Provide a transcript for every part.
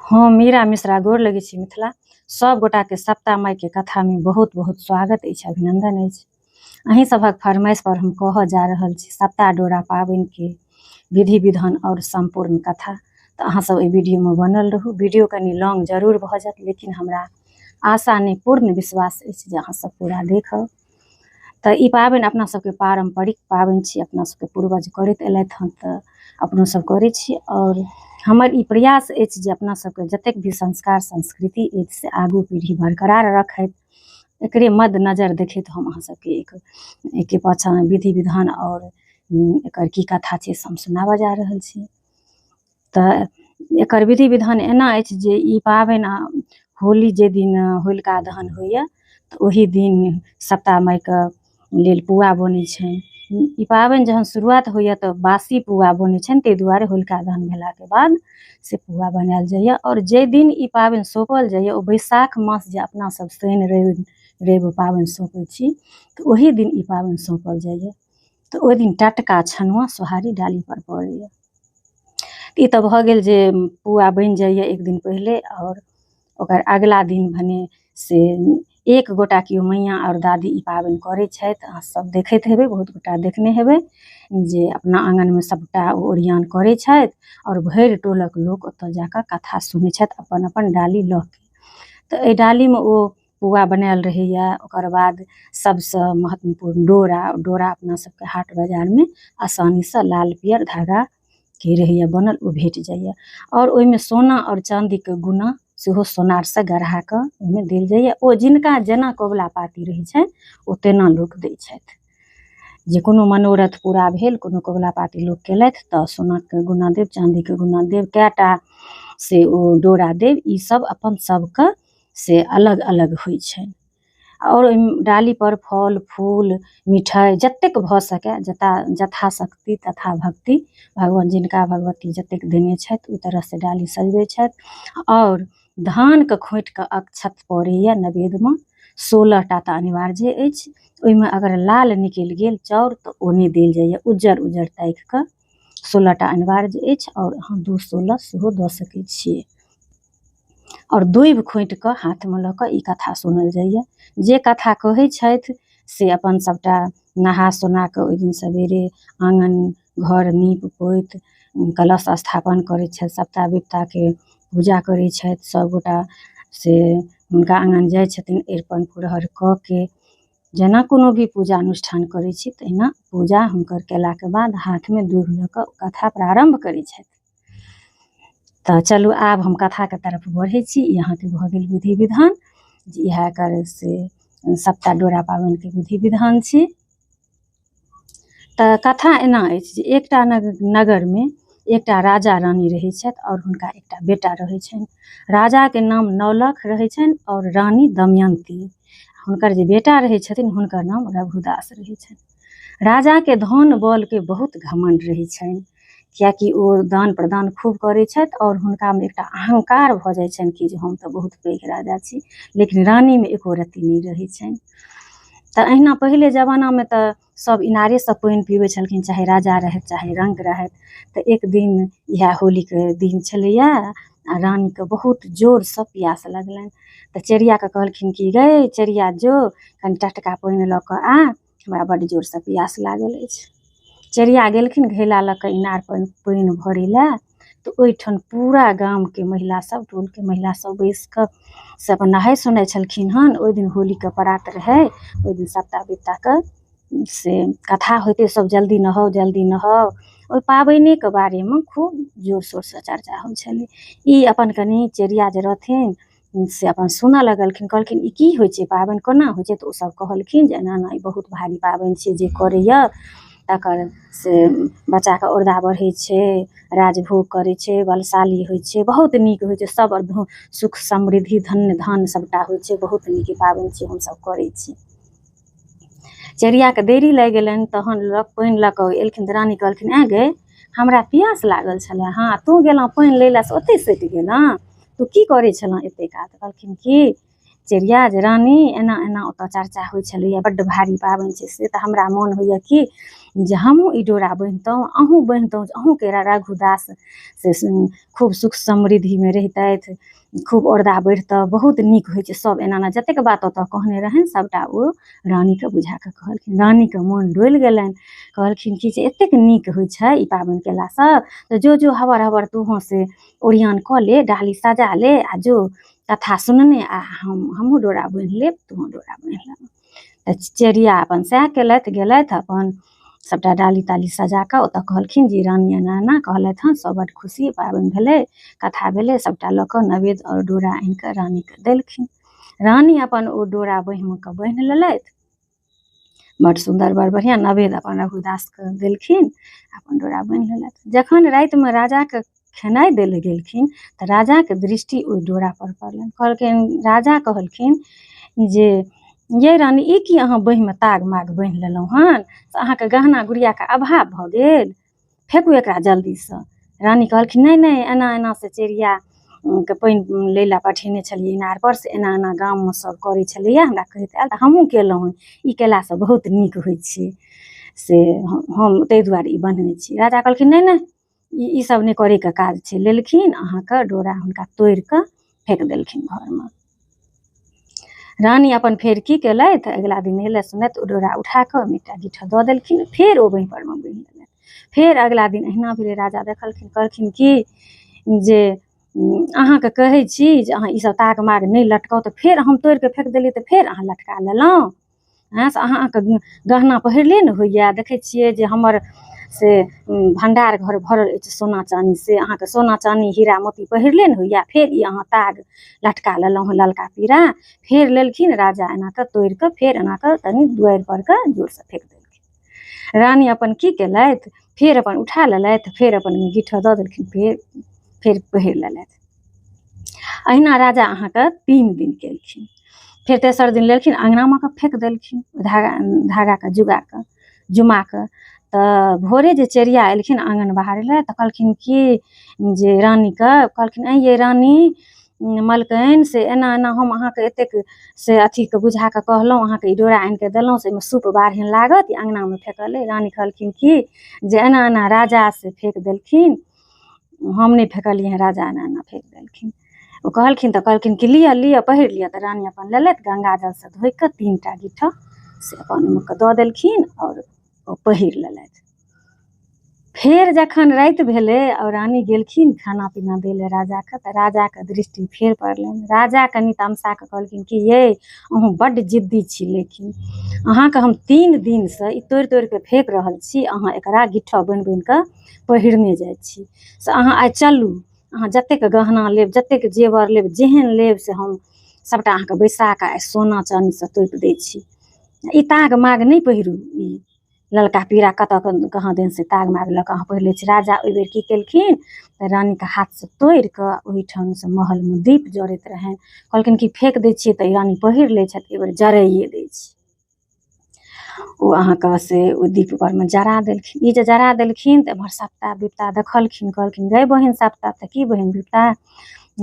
हम मीरा मिश्रा गोर लगै छी। मिथिला सब गोटाके सप्ता माइके कथामे बहुत बहुत स्वागत अछि, अभिनंदन अछि। अहीं सभक फरमाइश पर हम कहऽ जा रहल छी सप्ता डोरा पाबनिके विधि विधान आओर सम्पूर्ण कथा। तऽ अहाँ सब एहि वीडियोमे बनल रहू। वीडियो कनि लॉन्ग जरूर भऽ जायत, लेकिन हमरा आशा नहि पूर्ण विश्वास अछि जे अहाँ सब पूरा देखब। तऽ ई पाबनि अपना सबके पारम्परिक पाबनि छी, अपना सबके पूर्वज करैत एलथि हँ तऽ अपनो सब करै छी। आओर हमर ई प्रयास अछि जे अपना सबके जतेक भी संस्कार संस्कृति अछि से आगू पीढ़ी बरकरार रखैत, एकरे मद्देनजर देखैत हम अहाँ सबके एक एहिके पाछाँ विधि विधान आओर एकर की कथा छै से हम सुनाबऽ जा रहल छी। तऽ एकर विधि विधान एना अछि जे ई पाबनि होली जे दिन होलिका दहन होइए तऽ ओही दिन सप्ता माइके लेल पुआ बनै छनि। ई पाबनि जहन शुरुआत होइए तऽ बासी पुआ बनै छनि, ताहि दुआरे होलिका दहन भेलाके बाद से पुआ बनायल जाइए। आओर जाहि दिन ई पाबनि सौंपल जाइए ओ बैसाख मास, जे अपना सब शनि रवि रवि पाबनि सौंपै छी, तऽ ओही दिन ई पाबनि सौंपल जाइए। तऽ ओहि दिन टटका छनुआ सोहारी डालीपर पड़ैए। ई तऽ भऽ गेल जे पुआ बनि जाइए एक दिन पहिले, आओर ओकर अगिला दिन भने से एक गोटा केओ मैयाँ आओर दादी ई पाबनि करै छथि। अहाँ सब देखैत हेबै, बहुत गोटा देखने हेबै जे अपना आँगनमे सबटा ओ ओरियान करै छथि आओर भरि टोलक लोक ओतऽ जाकऽ कथा सुनै छथि अपन अपन डाली लऽ के। तऽ एहि डालीमे ओ पुआ बनायल रहैए। ओकर बाद सबसँ महत्वपूर्ण डोरा, डोरा अपना सबके हाट बाजारमे आसानीसँ लाल पियर धागाके रहैए बनल, ओ भेट जाइए। आओर ओहिमे सोना आओर चाँदीके गुना सेहो सोनारसँ गढ़ा कऽ ओहिमे देल जाइए। ओ जिनका जेना कबुला पाती रहै छनि ओ तेना लोक दै छथि। जे कोनो मनोरथ पूरा भेल, कोनो कबुला पाती लोक केलथि तऽ सोनाके गुना देब, चाँदीके गुना देब, कएटा से ओ डोरा देब, ई सब अपन सबके से अलग अलग होइ छनि। आओर ओहि डालीपर फल फूल मिठाइ जतेक भऽ सकए, जता यथाशक्ति तथा भक्ति भगवान जिनका भगवती जतेक देने छथि ओहि तरहसँ डाली सजबै छथि। आओर धानके खोँटिके अक्षत पड़ैए नैवेद्यमे, 16टा तऽ अनिवार्य अछि। ओहिमे अगर लाल निकलि गेल चाउर तऽ ओ नहि देल जाइए, उज्जर उज्जर ताकि कऽ 16टा अनिवार्य अछि। आओर अहाँ 2 16 सेहो दऽ सकै छियै। आओर दूभि खोँटि कऽ हाथमे लऽ कऽ ई कथा सुनल जाइए। जे कथा कहै छथि से अपन सबटा नहा सोना कऽ ओहि दिन सवेरे आँगन घर नीप पोति कलश स्थापन करै छथि, सप्ता विपताके पूजा करै छथि। सबगोटा से हुनका आँगन जाइ छथिन, अरिपन पुरहर कऽ के जेना कोनो भी पूजा अनुष्ठान करै छी तहिना पूजा हुनकर केलाके बाद हाथमे दूभि लऽ कऽ कथा प्रारम्भ करै छथि। तऽ चलू आब हम कथाके तरफ बढ़ै छी। ई अहाँके भऽ गेल विधि विधान, जे इएह एकर से सप्ता डोरा पाबनिके विधि विधान छी। तऽ कथा एना अछि जे एकटा नगरमे एकटा राजा रानी रहै छथि आओर हुनका एकटा बेटा रहै छनि। राजाके नाम नौलख रहै छनि आओर रानी दमयंती। हुनकर जे बेटा रहै छथिन हुनकर नाम रघुदास रहै छनि। राजाके धन बलके बहुत घमण्ड रहै छनि, कियाकि ओ दान प्रदान खूब करै छथि आओर हुनकामे एकटा अहंकार भऽ जाइ छनि कि जे हम तऽ बहुत पैघ राजा छी, लेकिन रानीमे एको रत्ती नहि रहै छनि। तऽ अहिना पहिले जमानामे तऽ सब इनारेसँ पानि पीबै छलखिन, चाहे राजा रहथि चाहे रङ्क रहथि। तऽ एक दिन इएह होलीके दिन छलैए आ रानीके बहुत जोरसँ प्यास लगलनि। तऽ चेरियाके कहलखिन कि गै चेरिया जो कनि टटका पानि लऽ कऽ आ, हमरा बड्ड जोरसँ प्यास लागल अछि। चेरिया गेलखिन घैला लऽ कऽ इनार पानि भरै लए, तऽ ओहिठाम पूरा गामके महिला सब, टोलके महिला सब बैस कऽ से अपन नहाय सोनाय छलखिन हन। ओहि दिन होलीके परात रहै, ओहि दिन सप्ता विपताके से कथा होइते सब जल्दी नहाउ जल्दी नहाउ, ओहि पाबनिके बारेमे खूब जोर शोरसँ चर्चा होइ छलै। ई अपन कनि चेरिया जे रहथिन से अपन सुनऽ लगलखिन, कहलखिन ई की होइ छै, पाबनि कोना होइ छै? तऽ ओसब कहलखिन जे एना एना ई बहुत भारी पाबनि छै, जे करैए तकर से बच्चाके औरदा बढ़ै छै, राजभोग करै छै, बलशाली होइ छै, बहुत नीक होइ छै, सब सुख समृद्धि धन धान सबटा होइ छै, बहुत नीक ई पाबनि छै, हमसब करै छी। चेरियाके देरी लागि गेलनि, तहन लऽ पानि लऽ कऽ एलखिन तऽ रानी कहलखिन ऐं गै हमरा प्यास लागल छलै हँ, तू गेलहुँ पानि लै लए से ओतहि सटि गेलहुँ, तू की करै छलहुँ एते काल? तऽ कहलखिन कि चेरिया जे रानी एना एना ओतऽ चर्चा होइ छलैए, बड्ड भारी पाबनि छै, से तऽ हमरा मोन होइए कि जे हमहूँ ई डोरा बान्हितहुँ, अहूँ बान्हितहुँ, अहूँके रघुदास से खूब सुख समृद्धिमे रहितथि, खूब औरदा बढ़ितऽ, बहुत नीक होइ छै सब। एना एना जतेक बात ओतऽ कहने रहनि सबटा ओ रानीके बुझाकऽ कहलखिन। रानीके मोन डोलि गेलनि, कहलखिन कि जे एतेक नीक होइ छै ई पाबनि केलासँ, तऽ जो जो हबर हबर तूहोँ से ओरियान कऽ ले, डाली सजा ले आ जो कथा सुनने आ हमहूँ डोरा बान्हि लेब, तूहोँ डोरा बान्हि लेब। तऽ चेरिया अपन सएह केलथि, गेलथि अपन सबटा डाली ताली सजा कऽ ओतऽ कहलखिन जे रानी एना एना कहलथि हँ, सब बड्ड खुशी, पाबनि भेलै, कथा भेलै, सबटा लऽ कऽ नवेद आओर डोरा आनि कऽ रानीके देलखिन। रानी अपन ओ डोरा बाँहिमे कऽ बान्हि लेलथि, बड्ड सुन्दर बड़ बढ़िआँ नवेद अपन रघुदासके देलखिन, अपन डोरा बान्हि लेलथि। जखन रातिमे राजाके खेनाइ दै लए गेलखिन तऽ राजाके दृष्टि ओहि डोरापर पड़लनि। कहलखिन, राजा कहलखिन जे ये रानी, ई की अहाँ बाँहिमे ताग माग बान्हि लेलहुँ हन, से अहाँके गहना गुड़ियाके अभाव भऽ गेल, फेकू एकरा जल्दीसँ। रानी कहलखिन नहि नहि, एना एना से चेरिया के पानि लै लए पठेने छलियै इनारपर, से एना एना गाममे सब करै छलैए, हमरा कहैत आयल तऽ हमहूँ केलहुँ हन, ई केलासँ बहुत नीक होइ छै, से हम ताहि दुआरे ई बन्हने छी। राजा कहलखिन नहि नहि, ई सब नहि करैके काज छै। लेलखिन अहाँके डोरा हुनका तोड़िकऽ फेक देलखिन घरमे। रानी अपन फेर की केलथि, अगिला दिन नहेलथि सुनेलथि, ओ डोरा उठा कऽ ओहिमे एकटा गिट्ठ दऽ देलखिन, फेर ओ बाँहि परमे बान्हि लेलथि। फेर अगिला दिन अहिना भेलै, राजा देखलखिन, कहलखिन कि जे अहाँके कहै छी जे अहाँ ईसब ताग माग नहि लटकाउ, तऽ फेर हम तोड़िकऽ फेक देलियै तऽ फेर अहाँ लटका लेलहुँ, हँ से अहाँके गहना पहिरले ने होइए, देखै छियै जे हमर से भण्डार घर भरल अछि सोना चानी, से अहाँके सोना चानी हीरा मोती पहिरले ने होइए, फेर ई अहाँ ताग लटका लेलहुँ हँ ललका पीरा। फेर लेलखिन राजा एना कऽ तोड़ि कऽ फेर एना कऽ कनि दुआरि पर कऽ जोरसँ फेक देलखिन। रानी अपन की केलथि, फेर अपन उठा लेलथि, फेर अपन गिट्ठ दऽ देलखिन, फेर फेर पहिर लेलथि। अहिना राजा अहाँके 3 दिन केलखिन। फेर तेसर दिन लेलखिन, अङ्गनामे कऽ फेक देलखिन धागाके जुगा कऽ जुमा कऽ। तऽ भोरे जे चेरिया एलखिन आङ्गन बहारै लए तऽ कहलखिन कि जे रानीके कहलखिन ऐं यै रानी मलकनि, से एना एना हम अहाँके एतेक से अथीके बुझा कऽ कहलहुँ, अहाँके ई डोरा आनि कऽ देलहुँ, से एहिमे सूप बाढ़नि लागत, ई अङ्गनामे फेकल अइ। रानी कहलखिन कि जे एना एना राजा से फेक देलखिन, हम नहि फेकलियै हँ, राजा एना एना फेक देलखिन। ओ कहलखिन तऽ कहलखिन कि लिअ लिअ पहिर लिअ। तऽ रानी अपन लेलथि, गंगा जलसँ धोइ कऽ 3 टा गिट्ठ से अपन ओहिमे कऽ दऽ देलखिन आओर ओ पहिर लेलथि। फेर जखन राति भेलै आओर रानी गेलखिन खाना पीना दै लए राजाके, तऽ राजाके दृष्टि फेर पड़लनि। राजा कनि तमसा कऽ कहलखिन कि यै अहूँ बड्ड जिद्दी छी, लेकिन अहाँके हम 3 दिनसँ ई तोड़ि तोड़ि कऽ फेक रहल छी, अहाँ एकरा गिट्ठ बान्हि बान्हि कऽ पहिरने जाइ छी, से अहाँ आइ चलू, अहाँ जतेक गहना लेब, जतेक जेवर लेब, जेहन लेब से हम सबटा अहाँके बैसा कऽ आइ सोना चानीसँ तोपि दै छी, ई ताग माग नहि पहिरू, ई ललका पीरा कतऽ कहाँ दिन से ताग माग लऽ कऽ अहाँ पहिर लै छी। राजा ओहि बेर की केलखिन तऽ रानीके हाथसँ तोड़ि कऽ ओहिठामसँ महलमे दीप जरैत रहनि, कहलखिन कि फेक दै छियै तऽ रानी पहिर लै छथि, एहि बेर जराइए दै छी। ओ अहाँके से ओ दीप परमे जरा देलखिन। ई जे जरा देलखिन तऽ एम्हर सप्ता बिपता देखलखिन, कहलखिन गै बहिन सप्ता, तऽ की बहिन बिपता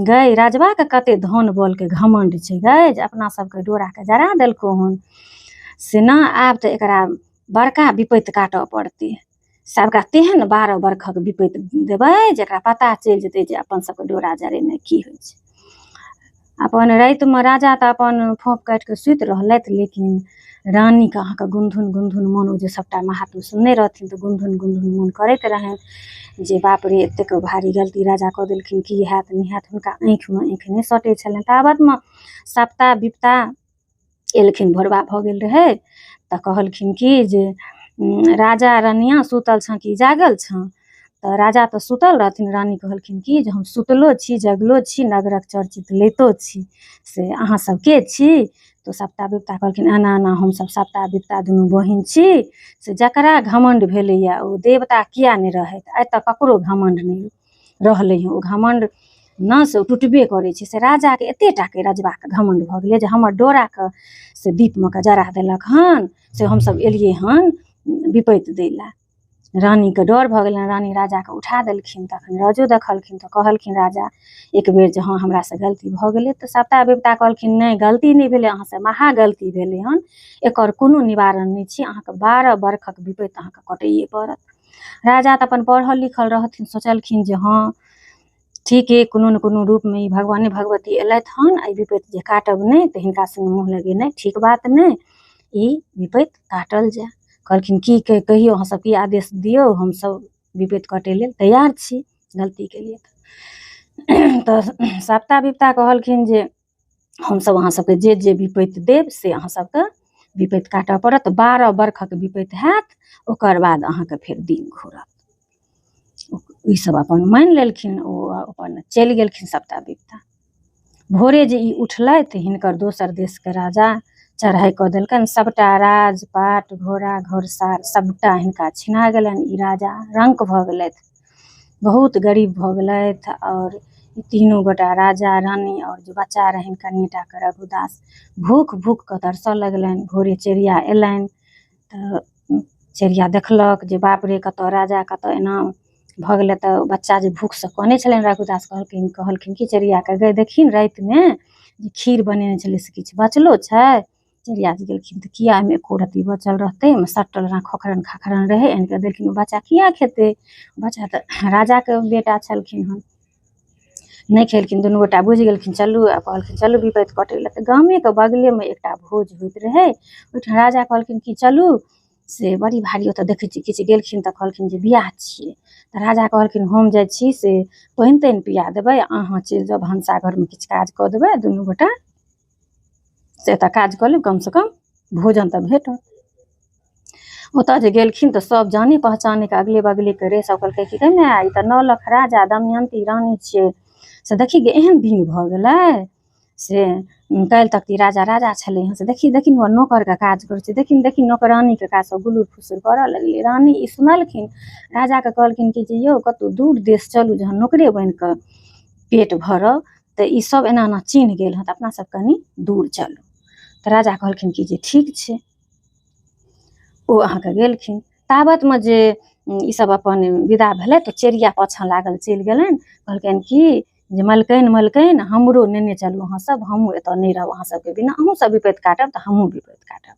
गै, राजबाके कते धन बलके घमण्ड छै गै, जे अपना सबके डोराके जरा देलकौ हन, से ना आब तऽ एकरा बड़का विपत्ति काटऽ पड़तै, सबका तेहन 12 बरखक विपत्ति देबै जेकरा पता चलि जेतै जे अपन सबके डोरा जरेनाइ की होइ छै। अपन रातिमे राजा तऽ अपन फोंफ काटि कऽ सुति रहलथि, लेकिन रानीके अहाँके गुनधुन गुनधुन मोन, ओ जे सबटा महात्म सुनने रहथिन तऽ गुनधुन गुनधुन मोन करैत रहनि जे बाप रे एतेक भारी गलती राजा कऽ देलखिन, की हैत नहि हैत। हुनका आँखिमे आँखि नहि सटै छलनि। ताबतमे सप्ता बिपता एलखिन, भोरबा भऽ गेल रहै तऽ कहलखिन कि जे राजा रनिया सुतल छँ कि जागल छँ? तऽ राजा तऽ सुतल रहथिन। रानी कहलखिन कि जे हम सुतलो छी जगलो छी, नगरक चर्चित लैतो छी, से अहाँ सब के छी? तऽ सप्ता बिपता कहलखिन एना एना हमसब सप्ता बिपता दुनू बहिन छी, से जकरा घमण्ड भेलैए ओ देवता किया नहि रहैत, आइ तक ककरो घमण्ड नहि रहलै हँ, ओ घमण्ड न से टुटबे करै छै। से राजाके एते टाके रजबाके घमण्ड भऽ गेलै जे हमर डोराके से दीपमे कऽ जरा देलक हन, से हमसब एलियै हन विपत्ति दै लए। रानीके डर भऽ गेलनि, रानी राजाके उठा देलखिन। तखन राजो देखलखिन तऽ कहलखिन राजा एक बेर जे हँ हमरासँ गलती भऽ गेलै। तऽ सभटा विपता कहलखिन नहि, गलती नहि भेलै, अहाँसँ महा गलती भेलै हन, एकर कोनो निवारण नहि छै, अहाँके 12 बरखक विपत्ति अहाँके कटैए पड़त। राजा तऽ अपन पढ़ल लिखल रहथिन, सोचलखिन जे हँ ठीके कोनो ने कोनो रूपमे ई भगवाने भगवती एलथि हन, एहि विपत्ति जे काटब नहि तऽ हिनका सङ्गे मुँह लगेनाइ ठीक बात नहि, ई विपत्ति काटल जाय। कहलखिन की कहियौ, अहाँ सब की आदेश दियौ, हमसब विपत्ति कटै लेल तैयार छी, गलती केलियै तऽ। सप्ता विपता कहलखिन जे हमसब अहाँ सबके जे जे विपत्ति देब से अहाँ सबके विपत्ति काटऽ पड़त, 12 बरखक विपत्ति हैत, ओकर बाद अहाँके फेर दिन घुरत। ई सब अपन मानि लेलखिन, ओ अपन चलि गेलखिन सप्ता विपता। भोरे जे ई उठलथि, हिनकर दोसर देशके राजा चढ़ाइ कऽ देलकनि, सबटा राजपाट घोड़ा घोड़सार सबटा हिनका छिना गेलनि। ई राजा रंक भऽ गेलथि, बहुत गरीब भऽ गेलथि। आओर ई तीनू गोटा राजा रानी आओर जे बच्चा रहनि कनिटाके रघुदास, भूख भूख कऽ तरसऽ लगलनि। भोरे चिड़िया एलनि तऽ चिड़िया देखलक जे बाप रे, कतऽ राजा कतऽ एना भऽ गेलै। तऽ बच्चा जे भूखसँ कनै छलनि रघुदास, कहलखिन कि चिड़ियाके, गै देखी रातिमे जे खीर बनेने छलै से किछु बचलो छै? चिड़िया जे गेलखिन तऽ किया एहिमे एको रत्ती बचल रहतै, ओहिमे सटल एना खोखरन खाखरन रहै, आनि कऽ देलखिन। ओ बच्चा किया खेतै, बच्चा तऽ राजाके बेटा छलखिन हन, नहि खेलखिन। दुनू गोटा बुझि गेलखिन, चलू, आ कहलखिन चलू विपत्ति कटै लए। तऽ गामेके बगलेमे एकटा भोज होइत रहै, ओहिठाम राजा कहलखिन कि चलू से बड़ी भारी ओतऽ देखै छी किछु। गेलखिन तऽ कहलखिन जे बियाह छियै। तऽ राजा कहलखिन हम जाइ छी से पानि तानि पिया देबै, अहाँ चलि जाउ भनसा घरमे किछु काज कऽ देबै, दुनू गोटा से एतऽ काज कऽ लेब, कमसँ कम भोजन तऽ भेटत। ओतऽ जे गेलखिन तऽ सब जाने पहचाने के अगले बगले के रे, सब कहलकै कि गै माय, ई तऽ 9 लाख राजा दमयंती रानी छियै, से देखी गे एहन दिन भऽ गेलै, से काल्हि तक ई राजा राजा छलै हँ, से देखी देखी ने नौकरके काज करै छै, देखी देखी नौकरानीके काज, सब गुलुर फुसुर करऽ लगलै। रानी ई सुनलखिन, राजाके कहलखिन कि जे यौ कतहु दूर देश चलू, जहन नौकरे बनि कऽ पेट भरब, तऽ ई सब एना एना चिन्ह गेल हँ, तऽ अपना सब कनि दूर चलू। तऽ राजा कहलखिन कि जे ठीक छै। ओ अहाँके गेलखिन। ताबतमे जे ई सब अपन विदा भेलै तऽ चिड़िया पाछाँ लागल चलि गेलनि। कहलकनि कि जे मलकनि मलकनि हमरो नेने चलू अहाँ सब, हमहूँ एतऽ नहि रहब अहाँ सबके बिना, अहूँ सब विपत्ति काटब तऽ हमहूँ विपत्ति काटब।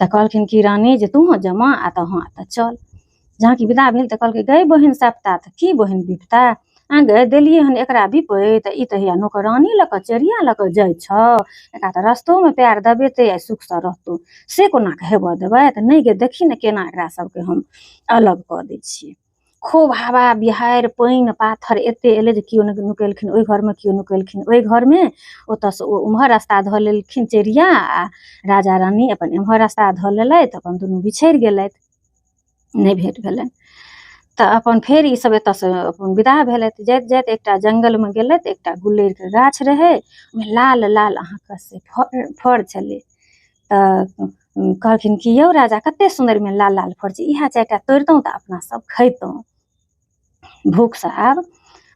तऽ कहलखिन कि रानी जे तूहों जमा आ तऽ हँ तऽ चल। जहाँ कि विदा भेल तऽ कहलकै गै बहिन सप्ता, तऽ की बहिन विपता, आ गै देलियै हन एकरा विपत्ति, ई तऽ हैया नौकरानी लऽ कऽ चिड़िया लऽ कऽ जाइ छौ, एकरा तऽ रस्तोमे पैर दबेतै आ सुखसँ रहतौ, से कोना कऽ हेबऽ देबै? तऽ नहि गे देखी ने केना एकरा सबके हम अलग कऽ दै छियै। खूब हवा बिहाड़ि पानि पाथर एते एलै जे केओ नहि नुकेलखिन ओहि घरमे, केओ नुकेलखिन ओहि घरमे। ओतऽसँ ओ उम्हर रास्ता धऽ लेलखिन चिड़िया, आ राजा रानी अपन एम्हर रास्ता धऽ लेलथि, अपन दुनू बिछड़ि गेलथि, नहि भेट भेलनि। तऽ अपन फेर ई सब एतऽसँ अपन विदा भेलथि। जाइत जाइत एकटा जंगलमे गेलथि, एकटा गुल्लरिके गाछ रहै, ओहिमे लाल लाल अहाँके से फड़ छलै। तऽ कहलखिन कि यौ राजा कते सुन्दर ओहिमे लाल लाल फड़ छै, इएह 4टा तोड़ितहुँ तऽ अपना सब खैतहुँ, भूखसँ आब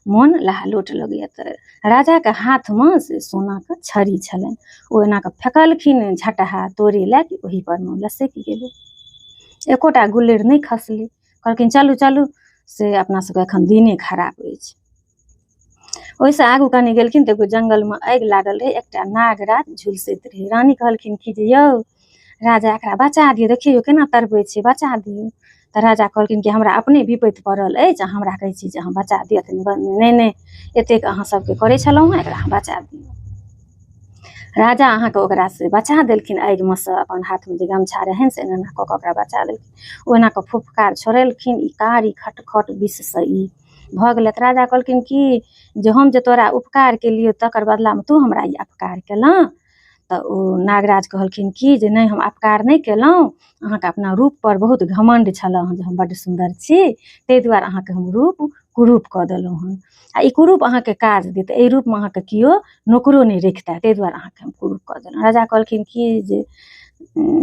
मोन लहालोट लगैया। तऽ राजाके हाथमे से सोनाके छड़ी छलनि, ओ एना कऽ फेकलखिन झटहा तोड़ै लए कि ओहि पर मे लसकि गेलै, एकोटा गुल्लरि नहि खसलै। कहलखिन चलू चलू से अपना सबके एखन दिने खराब अछि। ओहिसँ आगू कनि गेलखिन तऽ एगो जंगलमे आगि लागल रहै, एकटा नागराज झुलसैत रहै। रानी कहलखिन कि जे यौ राजा एकरा बचा दियौ, देखियौ केना तड़पै छै, बचा दियौ। तऽ राजा कहलखिन कि हमरा अपने विपत्ति पड़ल अछि, हमरा कहै छी जे अहाँ बचा दिअ, तऽ नहि नहि एतेक अहाँ सबके करै छलहुँ हँ, एकरा अहाँ बचा दियौ। राजा अहाँके ओकरा से बचा देलखिन आगिमे सँ, अपन हाथमे जे गमछा रहनि से एना एना कऽ कऽ ओकरा बचा देलखिन। ओ एना कऽ फुफकार छोड़ेलखिन, ई कारी खटखट विषसँ ई भऽ गेलै। तऽ राजा कहलखिन कि जे हम जे तोरा उपकार केलियौ तकर बदलामे तू हमरा ई अपकार केलह। तऽ ओ नागराज कहलखिन कि जे नहि हम अपकार नहि केलहुँ, अहाँके अपना रूपपर बहुत घमण्ड छल हँ जे हम बड्ड सुन्दर छी, ताहि दुआरे अहाँके हम रूप कुरूप कऽ देलहुँ हँ, आ ई कुरूप अहाँके काज देत, एहि रूपमे अहाँके केओ नौकरो नहि रखिता, ताहि दुआरे अहाँके हम कुरूप कऽ देलहुँ। राजा कहलखिन कि जे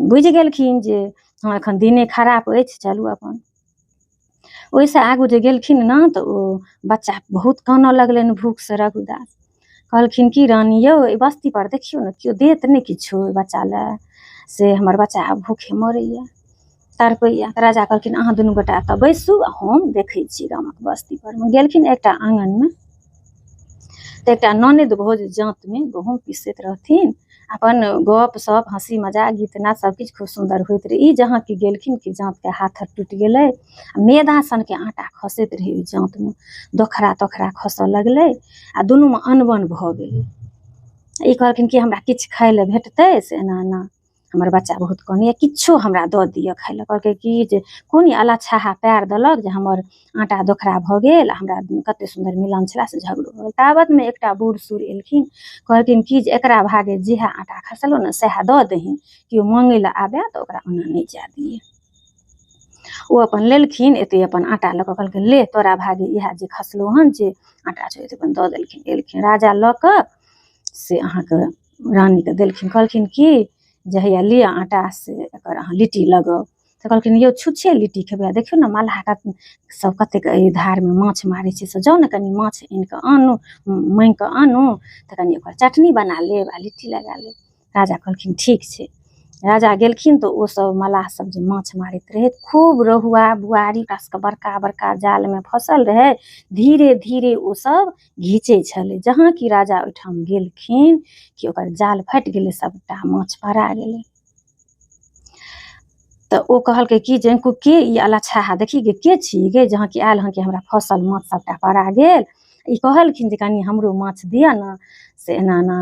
बुझि गेलखिन जे हँ एखन दिने खराब अछि, चलू अपन। ओहिसँ आगू जे गेलखिन ने तऽ ओ बच्चा बहुत कानऽ लगलनि भूखसँ रघुदास। कहलखिन कि रानी यौ एहि बस्ती पर देखियौ ने केओ देत नहि किछो ओहि बच्चा लए, से हमर बच्चा आब भूखे मरैया। तड़पैया। तऽ राजा कहलखिन अहाँ दुनू गोटा एतऽ बैसू आ हम देखै छी। गामक बस्ती परमे गेलखिन एकटा आङनमे, तऽ एकटा ननैद भौज जाँतमे गहूँम पीसैत रहथिन। अपन गप सप हँसी मजाक गीत नाद सबकिछु खूब सुन्दर होइत रहै। ई जहाँ कि गेलखिन कि जाँतके हाथ टूटि गेलै आ मैदा सनके आँटा खसैत रहै ओहि जाँतमे, दोखरा तोखरा खसऽ लगलै आ दुनूमे अनबन भऽ गेलै। ई कहलखिन कि हमरा किछु खाय लए भेटतै, से एना एना हमर बच्चा बहुत कनैया, किछो हमरा दऽ दिअ खाय लए। कहलकै कि जे कोन ई अलच्छाहा पएर देलक जे हमर आँटा दोखरा भऽ गेल, हमरा कते सुन्दर मिलन छलै से झगड़ो भऽ गेल। ताबतमे एकटा बूढ़ सूढ़ एलखिन, कहलखिन कि जे एकरा भागे जेहा आँटा खसलो ने सएह दऽ दही, केओ मांगै लए आबए तऽ ओकरा ओना नहि जाय दियै। ओ अपन लेलखिन एते अपन आँटा लऽ कऽ कहलखिन ले तोरा भागे इएह जे खसलो हन जे आँटा छौ अपन दऽ देलखिन। एलखिन राजा लऽ कऽ से अहाँके रानीके देलखिन। कहलखिन कि जे हैया लिअ आँटा से एकर अहाँ लिट्टी लगाउ। तऽ कहलखिन यौ छुच्छे लिट्टी खेबै, देखियौ ने मल्लाह सब कतेक एहि धारमे माछ मारै छै, से जाउ ने कनि माछ आनि कऽ आनू, मांगि कऽ आनू तऽ कनि ओकर चटनी बना लेब आ लिट्टी लगा लेब। राजा कहलखिन ठीक छै। राजा गेलखिन तऽ ओ सब मल्लाह सब जे माछ मारैत रहै, खूब रहुआ बुआरी ओकरा सबके बड़का बड़का जालमे फसल रहै, धीरे धीरे ओ सब घीचै छलै। जहाँ कि राजा ओहिठाम गेलखिन कि ओकर जाल फाटि गेलै, सबटा माछ पड़ा गेलै। तऽ ओ कहलकै कि जे के ई अलच्छाहा देखी गे के छी गे, जहाँ कि आयल हँ कि हमरा फसल माछ सबटा पड़ा गेल। ई कहलखिन जे कनि हमरो माछ दिअ ने, से एना एना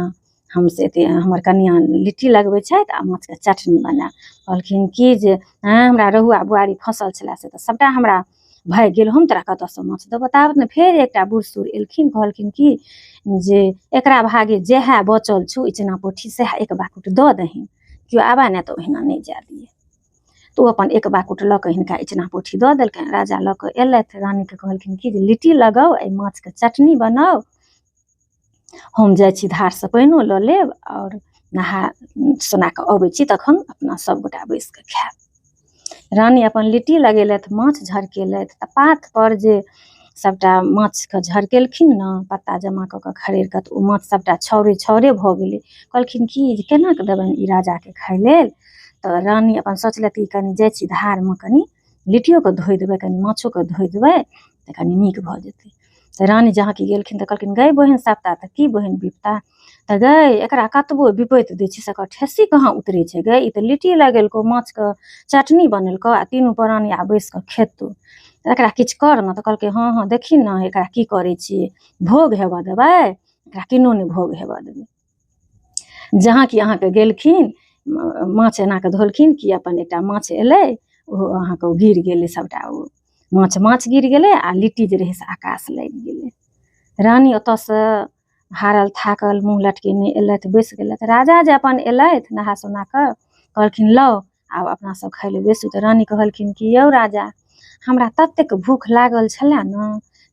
हम से एते हमर कनियाँ लिट्टी लगबै छथि आ माछके चटनी बनायब। कहलखिन कि जे हँ हमरा रहुआ बुआरी फँसल छलै से तऽ सबटा हमरा भागि गेल, हम तोरा कतऽसँ माछ देबौ। ताबतमे फेर एकटा बूढ़ सूढ़ एलखिन, कहलखिन कि जे एकरा भागे जएह बचल छौ इचना पोठी सएह एक बाकुट दऽ दही, केओ आबए ने तऽ ओहिना नहि जाय दियै। तऽ ओ अपन एक बाकुट लऽ कऽ हिनका इचना पोठी दऽ देलकनि। राजा लऽ कऽ एलथि, रानीके कहलखिन कि जे लिट्टी लगाउ, एहि माछके चटनी बनाउ, हम जाइ छी धारसँ पानिओ लऽ लेब आओर नहा सोना कऽ अबै छी, तखन अपना सबगोटा बैस कऽ खायब। रानी अपन लिट्टी लगेलथि, माछ झरकेलथि। तऽ पात पर जे सबटा माछके झरकेलखिन ने, पत्ता जमा कऽ कऽ खड़ेर कऽ, तऽ ओ माछ सबटा छाउरे छाउरे भऽ गेलै। कहलखिन कि जे केना कऽ देबनि ई राजाके खाय लेल। तऽ रानी अपन सोचलथि कि कनि जाइ छी धारमे, कनि लिट्टियोके धोइ देबै, कनि माछोके धोइ देबै तऽ कनि नीक भऽ जेतै। तऽ रानी जहाँ कि गेलखिन तऽ कहलखिन गै बहिन सप्ता, तऽ की बहिन विपता, तऽ गै एकरा कतबो विपैत दै छी से एकर ठेसी कहाँ उतरै छै गै, ई तऽ लिट्टी लगेलकौ, माछके चटनी बनेलकौ आ तीनू प्राणी आब बैस कऽ खेतौ, तऽ एकरा किछु कर ने। तऽ कहलकै हँ हँ देखी ने एकरा की करै छियै, भोग हेबऽ देबै, एकरा किनो नहि भोग हेबऽ देबै। जहाँ कि अहाँके गेलखिन माछ एना कऽ धोलखिन कि अपन एकटा माछ एलै, ओहो अहाँके ओ गिर गेलै, सबटा ओ माछ माछ गिर गेलै आ लिट्टी जे रहै से आकाश लागि गेलै। रानी ओतऽसँ हारल थाकल मुँह लटकेने एलथि, बैस गेलथि। राजा जे अपन एलथि नहा सोना कऽ, कहलखिन लौ आब अपना सब खाय लए बैसू। तऽ रानी कहलखिन कि यौ राजा, हमरा ततेक भूख लागल छलै ने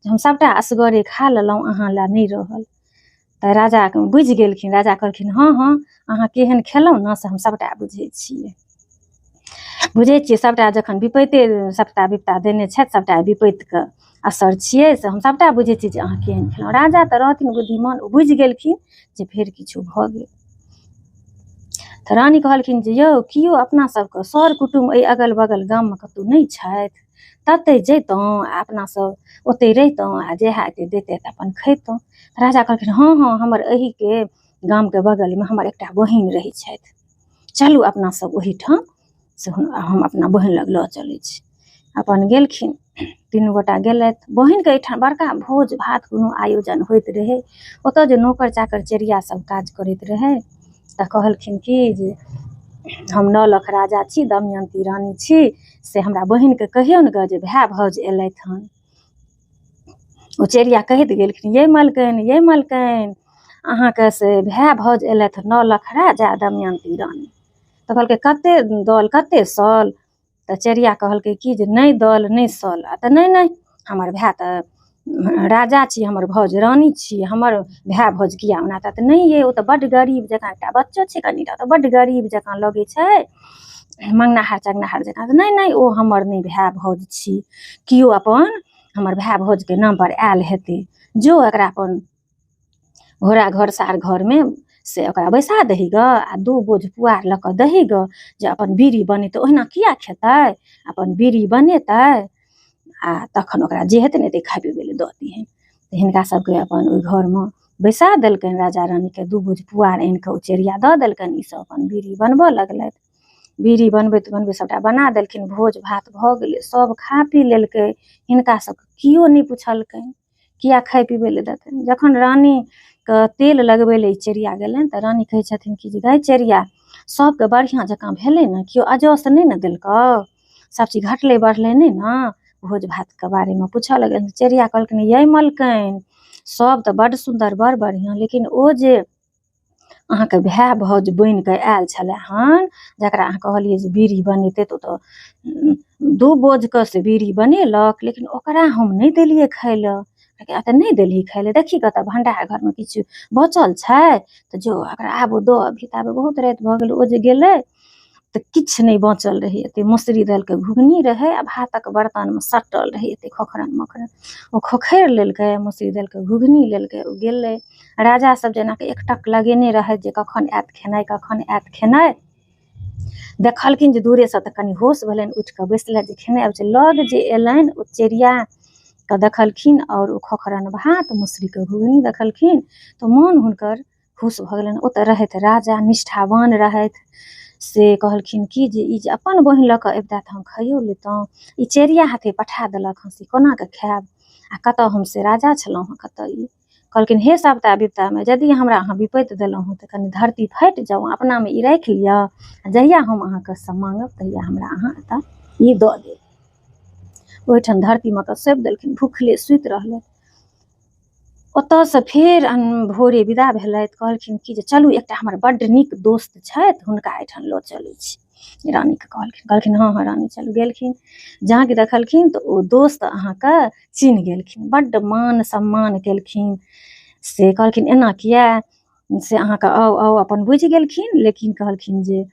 जे हम सबटा असगरे खा लेलहुँ, अहाँ लए नहि रहल। तऽ राजा बुझि गेलखिन। राजा कहलखिन हँ हँ अहाँ केहन खेलहुँ ने से हम सबटा बुझै छियै, बुझै छियै सबटा जखन विपैते सबटा विपता देने छथि, सबटा विपैतके असर छियै, से हम सबटा बुझै छियै जे अहाँ केहन खेलहुँ। राजा तऽ रहथिन बुद्धिमान, ओ बुझि गेलखिन जे फेर किछु भऽ गेल। तऽ रानी कहलखिन जे यौ केओ अपना सबके सर कुटुम्ब एहि अगल बगल गाममे कतहु नहि छथि, ततहि जैतहुँ आ अपना सब ओतहि रहितहुँ आ जएह एते दैतै तऽ अपन खैतहुँ। राजा कहलखिन हँ हँ हमर एहिके गामके बगलमे हमर एकटा बहिन रहै छथि, चलू अपना सब ओहिठाम से हम अपना बहिन लग लऽ चलै छी। अपन गेलखिन, तीनू गोटा गेलथि। बहिनके एहिठाम बड़का भोज भात कोनो आयोजन होइत रहै। ओतऽ जे नौकर चाकर चेरिया सब काज करैत रहै तऽ कहलखिन कि जे हम 9 लाख राजा छी, दमयंती रानी छी, से हमरा बहिनके कहियौ ने जे भाय भाउज एलथि हन। ओ चेरिया कहैत गेलखिन ये मलकनि ये मलकनि, अहाँके से भाय भाउज एलथि 9 लाख राजा दमयंती रानी। तऽ कहलकै कते दल कते सल। तऽ चेरिया कहलकै कि जे नहि दल नहि सल। आ तऽ नहि नहि हमर भाय तऽ राजा छी, हमर भाउज रानी छी, हमर भाय भाउज किया ओना। तऽ नहि ये ओ तऽ बड्ड गरीब जकाँ एकटा बच्चो छै कनिटा, तऽ बड्ड गरीब जकाँ लगै छै, मङ्गनाहार चङ्गनाहार जकाँ। तऽ नहि नहि ओ हमर नहि भाय भाउज छी, केओ अपन हमर भाय भाउजके नामपर आयल हेतै, जो एकरा अपन घोड़ा घर सार घरमे से ओकरा बैसा दही गऽ आ 2 बोझ पुआर लऽ कऽ दही गऽ जे अपन बीड़ी बनेतै, ओहिना किया खेतै, अपन बीड़ी बनेतै आ तखन ओकरा जे हेतै ने एते खाय पीबै लए दऽ दिहैन। तऽ हिनका सबके अपन ओहि घरमे बैसा देलकनि राजा रानीके, 2 बोझ पुआर आनि कऽ ओ चेरिया दऽ देलकनि। ईसब अपन बीड़ी बनबऽ लगलथि। बीड़ी बनबैत बनबैत सबटा बना देलखिन, भोज भात भऽ गेलै, सब खा पी लेलकै। हिनका सबके केओ नहि पुछलकनि किया खाय पीबै लए देतनि। जखन रानीके तेल लगबै लए चेरिया गेलनि तऽ रानी कहै छथिन कि जे गै चेरिया, सबके बढ़िआँ जकाँ भेलै ने, केओ अजस नहि ने देलकौ, सब चीज घटलै बढ़लै नहि ने? भोज भातके बारेमे पूछऽ लगलनि। चेरिया कहलखिन यै मलकनि, सब तऽ बड्ड सुन्दर बड़ बढ़िआँ, लेकिन ओ जे अहाँके भाय भाउज बनि कऽ आयल छलै हन, जकरा अहाँ कहलियै जे बीड़ी बनेतै, तऽ ओ तऽ 2 बोझके से बीड़ी बनेलक, लेकिन ओकरा हम नहि देलियै खाय लए। तऽ नहि देलही खाय लए, देखी कतऽ भण्डार घरमे किछु बचल छै तऽ जो ओकरा आबो दऽ अबही। ताबे बहुत राति भऽ गेलै। ओ जे गेलै तऽ किछु नहि बचल रहै, एते मसुरी दालिके घुघनी रहै आ भातक बर्तनमे सटल रहै एते खोखरन मोखरन। ओ खोखरि लेलकै, मसुरी दालिके घुघनी लेलकै, ओ गेलै। राजा सब जेनाकि एकटक लगेने रहै जे कखन आयत खेनाइ, कखन आयत खेनाइ। देखलखिन जे दूरेसँ तऽ कनि होश भेलनि, उठि कऽ बैसलथि जे खेनाइ आबै छै। लग जे एलनि ओ चेरिया के देखलखिन आओर ओ खोखरन भात मसुरीके घुघनी देखलखिन तऽ मोन हुनकर खुश भऽ गेलनि। ओ तऽ रहथि राजा, निष्ठावान रहथि। से कहलखिन कि जे ई जे अपन बहिन लऽ कऽ अबितै तऽ हम खाइयो लेतहुँ, ई चेरिया हाथे पठा देलक हँ, से कोना कऽ खायब आ कतऽ हम से राजा छलहुँ हँ कतऽ ई। कहलखिन हे सभटा विपतामे यदि हमरा अहाँ विपत्ति देलहुँ हँ तऽ कनि धरती फाटि जाउ, अपनामे ई राखि लिअ, आ जहिया हम अहाँके से माँगब तहिया हमरा अहाँ एतऽ ई दऽ देब। ओहिठाम धरतीमे कऽ सौंपि देलखिन, भूखले सुति रहलै। ओतऽसँ फेर भोरे विदा भेलथि। कहलखिन कि जे चलू एकटा हमर बड्ड नीक दोस्त छथि, हुनका एहिठाम लऽ चलै छी। रानीके कहलखिन, कहलखिन हँ हँ रानी चलू। गेलखिन, जहाँ कि देखलखिन तऽ ओ दोस्त अहाँके चिन्ह गेलखिन, बड्ड मान सम्मान केलखिन। से कहलखिन एना किया, से अहाँके आउ आउ, अपन बुझि गेलखिन। लेकिन कहलखिन जे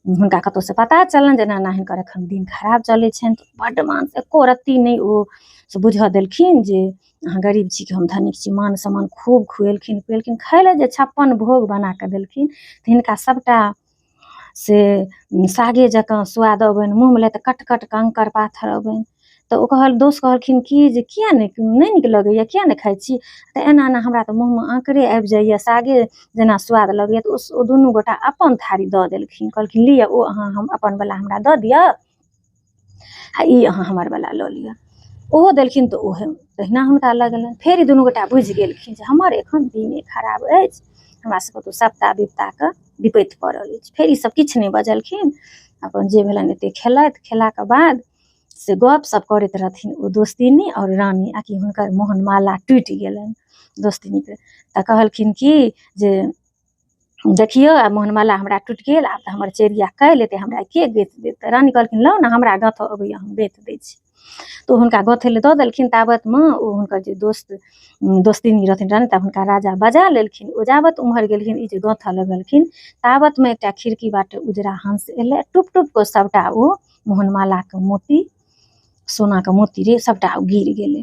हुनका कतहुसँ पता चललनि जे एना एना हिनकर एखन दिन खराब चलै छनि। तऽ बड्ड मान, एको रत्ती नहि ओ से बुझऽ देलखिन जे अहाँ गरीब छी कि हम धनिक छी। मान सम्मान खूब खुएलखिन पिएलखिन, खाय लए जे 56 भोग बना कऽ देलखिन तऽ हिनका सबटा से सागे जकाँ स्वाद अबनि, मुँहमे लए तऽ कट कट कंकड़ पाथर अबनि। तऽ ओ कहल दोस्त कहलखिन कि जे किया नहि नीक लगैया, किया नहि खाइ छी? तऽ एना एना हमरा तऽ मुँहमे आँकड़े आबि जाइया, सागे जेना स्वाद लगैया। तऽ ओ दुनू गोटा अपन थारी दऽ देलखिन, कहलखिन लिअ ओ अहाँ हम अपन वला हमरा दऽ दिअ आ ई अहाँ हमर वला लऽ लिअ। ओहो देलखिन तऽ ओहो तहिना हुनका लगलनि। फेर ई दुनू गोटा बुझि गेलखिन जे हमर एखन दिने खराब अछि, हमरा सबके तऽ सप्ता विपताके विपत्ति पड़ल अछि। फेर ई सब किछु नहि बजलखिन, अपन जे भेलनि एते खेलथि। खेलाके बाद से गप सप करैत रहथिन ओ दोस्तिनी आओर रानी, आकि हुनकर मोहनमाला टूटि गेलनि दोस्तिनीके। तऽ कहलखिन कि जे देखियौ आब मोहनमाला हमरा टूटि गेल, आब तऽ हमर चेरिया काल्हि एतै, हमरा के गैथ देत? तऽ रानी कहलखिन लौ ने हमरा गाँथऽ अबैया, हम गैथ दै छी। तऽ हुनका गथै लए दऽ देलखिन। ताबतमे ओ हुनकर जे दोस्तिनी रहथिन रानी, तब हुनका राजा बजा लेलखिन। ओ जाबत उम्हर गेलखिन, ई जे गाँथऽ लगलखिन, ताबतमे एकटा खिड़की बाटे उजरा हंस एलै, टुप टुप कऽ सबटा ओ मोहनमालाके मोती, सोनाके मोती रे सबटा गिर गेलै।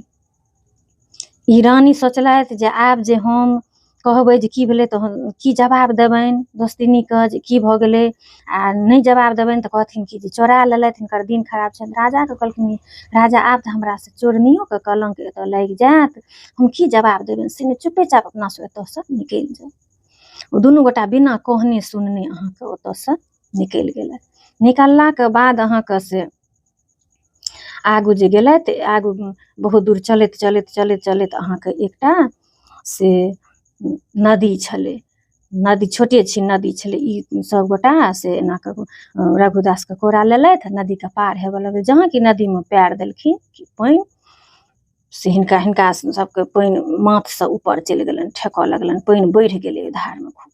ई रानी सोचलथि जे आब जे हम कहबै जे की भेलै तऽ की जवाब देबनि दोस्तिनीके जे की भऽ गेलै, आ नहि जवाब देबनि तऽ कहथिन कि जे चोरा लेलथि, हिनकर दिन खराब छनि। राजाके कहलखिन राजा आब तऽ हमरा से चोरनियोके कलंक एतऽ लागि जायत, हम की जवाब देबनि से नहि, चुपेचाप अपना सब एतऽसँ निकलि जाउ। ओ दुनू गोटा बिना कहने सुनने अहाँके ओतऽसँ निकलि गेलथि। निकललाके बाद अहाँके से आगू जे गेलथि, आगू बहुत दूर चलैत चलैत चलैत चलैत अहाँके एकटा से नदी छलै, नदी छोटे छिन नदी छलै। ई सब गोटा से एना कऽ रघुदासके कोरा लेलथि, नदीके पार हेबऽ लगलै। जहाँ कि नदीमे पैर देलखिन कि पानि से हिनका हिनका सबके पानि माथसँ ऊपर चलि गेलनि, ठेकऽ लगलनि, पानि बढ़ि गेलै धारमे खूब।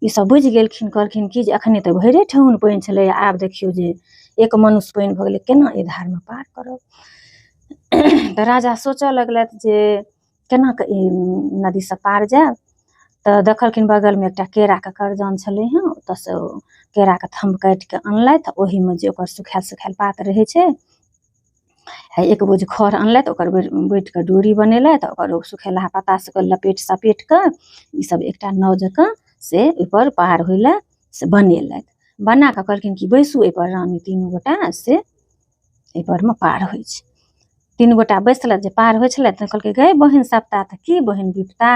ई सब बुझि गेलखिन, कहलखिन कि जे अखने तऽ भरिए ठेहुन पानि छलै, आब देखियौ जे एक मनुष्य पानि भऽ गेलै, केना एहि धारमे पार करब? तऽ राजा सोचऽ लगलथि जे केना कऽ ई नदीसँ पार जायब। तऽ देखलखिन बगलमे एकटा केराके करजान छलै हँ, ओतऽसँ केराके थम्भ काटि कऽ अनलथि, ओहिमे जे ओकर सुखायल सुखायल पात रहै छै, एक बोझ खर अनलथि, ओकर बैठ कऽ डोरी बनेलथि, ओकर सुखेलहा पत्ता सबके लपेट सपेट कऽ ई सब एकटा नाव जकाँ से ओहिपर पार होइ लए से बनेलथि। बना कऽ कहलखिन कि बैसू एहिपर रानी, तीनू गोटा से एहिपर मे पार होइ छै। तीनू गोटा बैसलथि, जे पार होइ छलथि तऽ कहलकै गै बहिन सप्ता तऽ की बहिन विपता,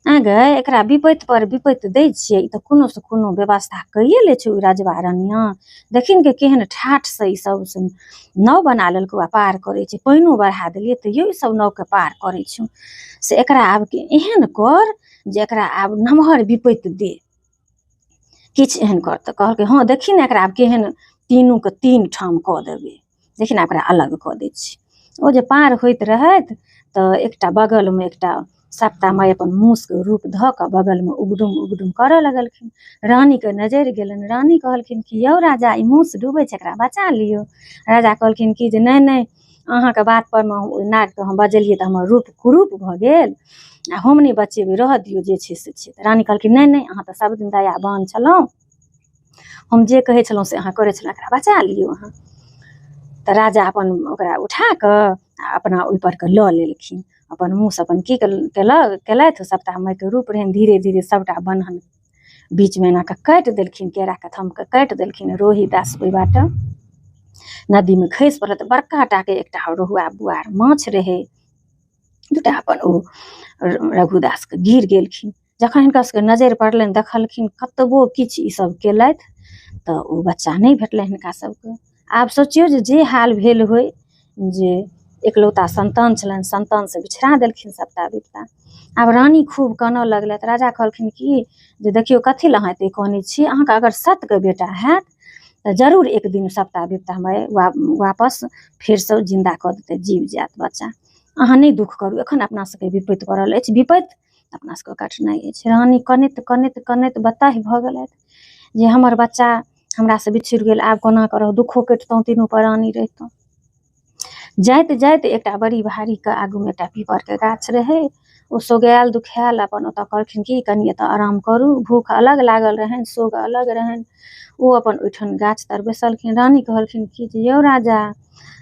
आँ गै एकरा विपैत पर विपैत दै छियै, ई तऽ कोनो से कोनो व्यवस्था कैये लै छै। ओ रजवा रनिया देखिन के केहन ठाठसँ ई सब से नाव बना लेलकै आ पार करै छै। पानिओ बढ़ा देलियै तैयो ई सब नावके पार करै छौ। से एकरा आब एहन कर जे एकरा आब नमहर विपैत दे, किछु एहन कर। तऽ कहलकै हँ देखी ने एकरा आब केहन तीनूके तीन ठाम कऽ देबै, देखी ने ओकरा अलग कऽ दै छी। ओ जे पार होइत रहथि तऽ एकटा बगलमे एकटा सप्ता माय अपन मूसके रूप धऽ कऽ बगलमे उगडुम उगडुम करऽ लगलखिन। रानीके नजरि गेलनि। रानी कहलखिन कि यौ राजा, ई मूस डूबै छै, एकरा बचा लियौ। राजा कहलखिन कि जे नहि नहि, अहाँके बात पर मे ओहि नागके हम बजेलियै तऽ हमर रूप कुरूप भऽ गेल आ हम नहि बचेबै, रहऽ दियौ जे छै से छै। रानी कहलखिन नहि नहि, अहाँ तऽ सब दिन दयावान छलहुँ, हम जे कहै छलहुँ से अहाँ करै छलहुँ, एकरा बचा लियौ अहाँ। तऽ राजा अपन ओकरा उठा कऽ आ अपना ओहिपर के लऽ लेलखिन। अपन मुँहसँ अपन की केलथि, सभटा माइके रूप रहनि, धीरे धीरे सभटा बन्हन बीचमे एना कऽ काटि देलखिन, केराके थमके काटि देलखिन। रोहिदास ओहि बाटे नदीमे खसि पड़ल तऽ बड़का टाके एकटा रोहुआ बुआर माछ रहै, दूटा अपन ओ रघुदासके गिर गेलखिन। जखन हिनका सबके नजरि पड़लनि, देखलखिन कतबो किछु ई सब केलथि तऽ ओ बच्चा नहि भेटलनि हिनका सबके। आब सोचियौ जे जे हाल भेल होय, जे एकलौता संतान छलनि, संतानसँ बिछड़ा देलखिन सप्ता विपता। आब रानी खूब कानऽ लगलथि। राजा कहलखिन कि जे देखियौ कथी लए अहाँ एते कानै छी, अहाँके अगर सतके बेटा हैत तऽ जरूर एक दिन सप्ता विपता हमरा वापस फेरसँ जिन्दा कऽ देतै, जीव जायत बच्चा। अहाँ नहि दुःख करू, एखन अपना सबके विपत्ति पड़ल अछि, विपत्ति अपना सबके कटनाइ अछि। रानी कनैत कनैत कनैत बताह भऽ गेलथि जे हमर बच्चा हमरासँ बिछुड़ि गेल, आब कोना करब, दुःखो कटितहुँ तीनू प्राणी रहितहुँ। जाइत जाइत एकटा बड़ी भारीके आगूमे एकटा पीपरके गाछ रहै, ओ सोगायल दुखायल अपन ओतऽ कहलखिन कि कनि एतऽ आराम करू। भूख अलग लागल रहनि, सोग अलग रहनि। ओ अपन ओहिठाम गाछ तर बैसलखिन। रानी कहलखिन कि जे यौ राजा,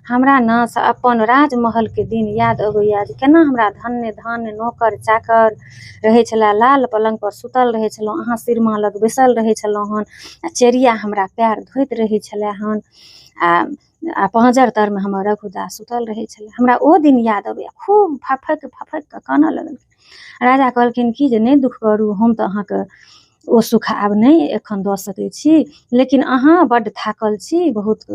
हमरा ने से अपन राजमहलके दिन याद अबैया जे केना हमरा धन्य धान्य नौकर चाकर रहै छलै, लाल पलङ्ग पर सुतल रहै छलहुँ, अहाँ सिरमा लग बैसल रहै छलहुँ हन आ चेरिया हमरा पएर धोइत रहै छलै हन आ पाँजर तरमे हमर रघुदास सुतल रहै छलै, हमरा ओ दिन याद अबैया। खूब फफकि फफकि कऽ कानऽ लगलखिन। राजा कहलखिन कि जे नहि दुःख करू, हम तऽ अहाँके ओ सुख आब नहि एखन दऽ सकै छी, लेकिन अहाँ बड्ड थाकल छी, बहुत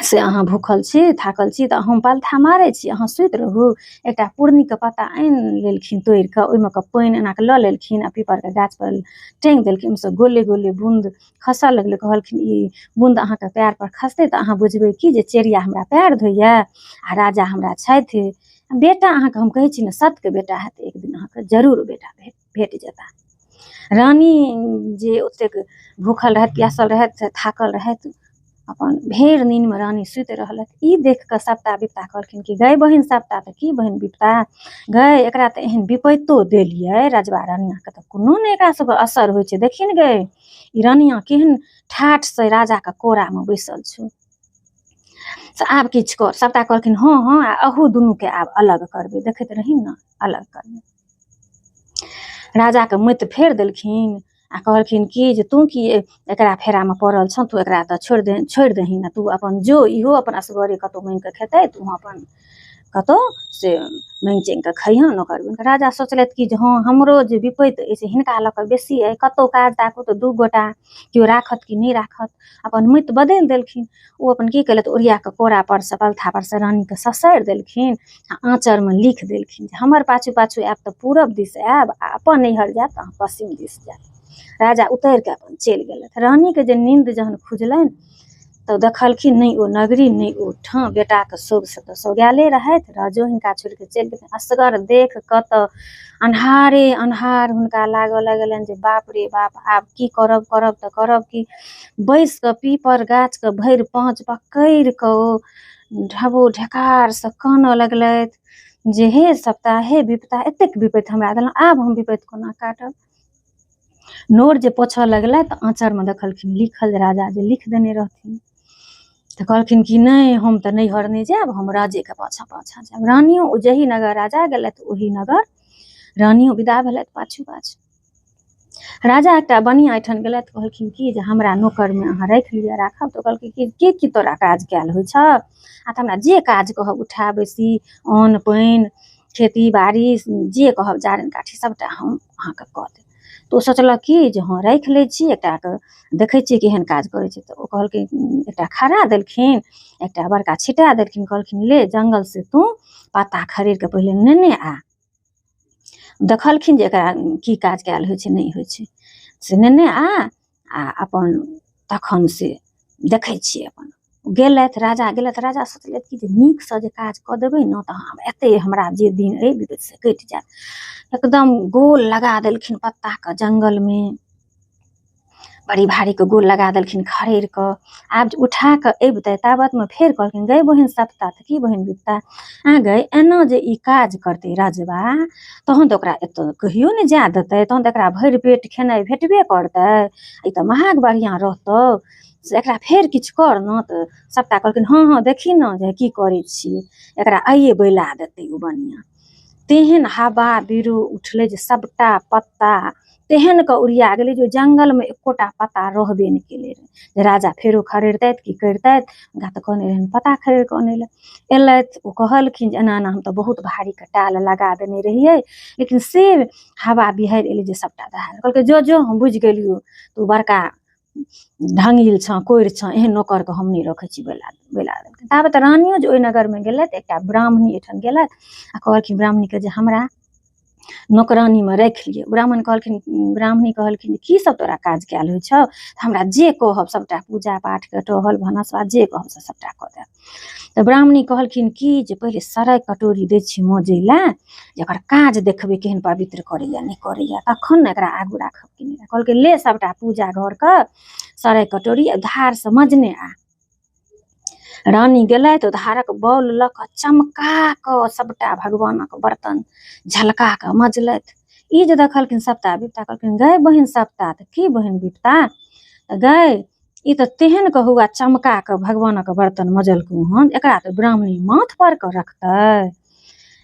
से अहाँ भूखल छी, थाकल छी, तऽ हम पलथा मारै छी, अहाँ सुति रहू। एकटा पूर्णीके पत्ता आनि लेलखिन तोड़ि कऽ, ओहिमे कऽ पानि एना कऽ लऽ लेलखिन आ पीपरके गाछ पर टाँगि देलखिन। ओहिसँ गोले गोले बून्द खसऽ लगलै। कहलखिन ई बून्द अहाँके पएर पर खसतै तऽ अहाँ बुझबै कि जे चेरिया हमरा पएर धोइया आ राजा हमरा छथि। बेटा अहाँके हम कहै छी ने, सतके बेटा हैत, एक दिन अहाँके जरूर बेटा भेट जेता। रानी जे ओतेक भूखल रहथि, प्यासल रहथि, थाकल रहथि, अपन भेर नींदमे रानी सुति रहलथि। ई देख कऽ सप्ता विपता कहलखिन कि गै बहिन सप्ता तऽ की बहिन विपता गै, एकरा तऽ एहन विपैतो देलियै रजवा रानियाके तऽ कोनो नहि एकरा सबके असर होइ छै। देखी ने गै, ई रानिया केहन ठाठसँ राजाके कोरामे बैसल छौ, से आब किछु कर। सप्ता कहलखिन हँ हँ, आ अहू दुनूके आब अलग करबै, देखैत रही ने, अलग करबै। राजाके मति फेर देलखिन आ कहलखिन कि जे तू की एकरा फेरामे पड़ल छौ, तू एकरा तऽ छोड़ि दही ने, तू अपन जो, इहो अपन असगरे कतहु माँगि कऽ खेतै, तू अपन कतहु से माँगि चाँगि कऽ खइहऽ नौकर बनि कऽ। राजा सोचलथि कि जे हँ हमरो जे विपैत अछि हिनका लऽ कऽ बेसी अइ, कतहु काज ताकू तऽ दू गोटा केओ राखत कि नहि राखत। अपन मति बदलि देलखिन। ओ अपन की केलथि, ओरिया कऽ कोरा पर से पलथा पर से रानीके ससारि देलखिन आ आँचरमे लिख देलखिन जे हमर पाछू पाछू आयब तऽ पूरब दिस आयब आ अपन नैहर जायब तऽ अहाँ पश्चिम दिस जायब। राजा उतरि कऽ अपन चलि गेलथि। रानीके जे नींद जहन खुजलनि तऽ देखलखिन नहि ओ नगरी नहि ओ ठाँ, बेटाके शोकसँ तऽ सोगायले रहथि, राजो हिनका छोड़ि कऽ चलि गेलखिन। असगर देख कऽ तऽ अन्हारे अन्हार हुनका लागऽ लगलनि जे बाप रे बाप, आब की करब, करब तऽ करब की। बैस कऽ पीपर गाछके भरि पाँच पकड़ि कऽ ओ ढबो ढेकारसँ कानऽ लगलथि जे हे सप्ता, हे विपता, एतेक विपत्ति हमरा देलहुँ, आब हम विपत्ति कोना काटब। नोर जे पोछऽ लगलथि तऽ आँचरमे देखलखिन लिखल, राजा जे लिख देने रहथिन। तऽ कहलखिन कि नहि, हम तऽ नैहर नहि जायब, हम राजेके पाछाँ पाछाँ जायब। रानियो जाहि नगर राजा गेलथि ओहि नगर रानियो विदा भेलथि पाछू पाछू। राजा एकटा बनिया एहिठाम गेलथि, कहलखिन कि जे हमरा नौकरमे अहाँ राखि लिअ, राखब। तऽ कहलखिन कि की की तोरा काज कयल होइ छौ? आ तऽ हमरा जे काज कहब, उठा बैसी, अन्न पानि, खेती बाड़ी, जे कहब, जारनि काठी, सभटा हम अहाँके कऽ देब। तऽ ओ सोचलक कि जे हँ, राखि लै छी एकटाके, देखै छियै केहन काज करै छै। तऽ ओ कहलखिन, एकटा खड़ा देलखिन, एकटा बड़का छिटा देलखिन। कहलखिन, ले जंगल से तू पत्ता खरीद कऽ पहिले नेने आ। देखलखिन जे एकरा की काज कयल होइ छै, नहि होइ छै, से नेने आ, आ अपन तखन से देखै छियै। अपन गेलथि, राजा गेलथि। राजा सोचलथि कि जे नीकसँ जे काज कऽ देबै ने तऽ हम एते हमरा जे दिन अइ विपत्ति से कटि जायत। एकदम गोल लगा देलखिन पत्ताके जंगलमे, बड़ी भारीके गोल लगा देलखिन खड़ेर कऽ। आब जे उठा कऽ अबितै, ताबतमे फेर कहलखिन, गै बहिन सप्ता, तऽ की बहिन बिपता? आ गै, एना जे ई काज करतै रजबा, तहन तऽ ओकरा एतऽ कहियो नहि जाय देतै, तहन तऽ एकरा भरि पेट खेनाइ भेटबे करतै, ई तऽ महाग बढ़िआँ रहतौ, से एकरा फेर किछु कर ने। तऽ सप्ता कहलखिन, हँ हँ, देखी ने जे की करै छियै, एकरा आइए बैला देतै ओ बनिआ। तेहन हवा बिरो उठलै जे सबटा पत्ता तेहन कऽ उड़िया गेलै जे जंगलमे एकोटा पत्ता रहबे नहि केलै रहए। जे राजा फेरो खरीदतथि की करितथि? हुनका तऽ कहने रहनि पत्ता खरीद कऽ अनै लए। एलथि, ओ कहलखिन जे एना एना हम तऽ बहुत भारीके टाल लगा देने रहियै, लेकिन से हवा बिहाड़ि एलै जे सबटा दहा गेल। कहलकै, जो जो, हम बुझि गेलियौ, तू बड़का ढङ्गिल छँ, कोरि छँ, एहन नौकरके हम नहि रखै छी। बैला बैला देलखिन। ताबत रानियो जे ओहि नगरमे गेलथि, एकटा ब्राह्मणी एहिठाम गेलथि आ कहलखिन ब्राह्मणीके जे हमरा नौकरानीमे राखि लिअ। ब्राह्मण कहलखिन, ब्राह्मणी कहलखिन जे की सब तोरा काज कयल होइ छौ? हमरा जे कहब सबटा, पूजा पाठके, टहल भानस भात, जे कहब से सबटा कऽ देब। तऽ ब्राह्मणी कहलखिन कि जे पहिले सराय कटोरी दै छी मजै लए, जे एकर काज देखबै केहन पवित्र करैया नहि करैया, तखन ने एकरा आगू राखब कि नहि। कहलकै, ले सबटा पूजा घरके सराय कटोरी धारसँ मजने आ। रानी गेलथि, धारक बॉल लऽ कऽ चमका कऽ सबटा भगवानक बर्तन झलका कऽ मजलथि। ई जे देखलखिन सप्ता बिपता, कहलखिन, गै बहिन सप्ता, तऽ की बहिन बिपता? तऽ गै, ई तऽ तेहन कऽ हुआ चमका कऽ भगवानक बर्तन मजलकौ हन, एकरा तऽ ब्राह्मणी माथ पर कऽ रखतै।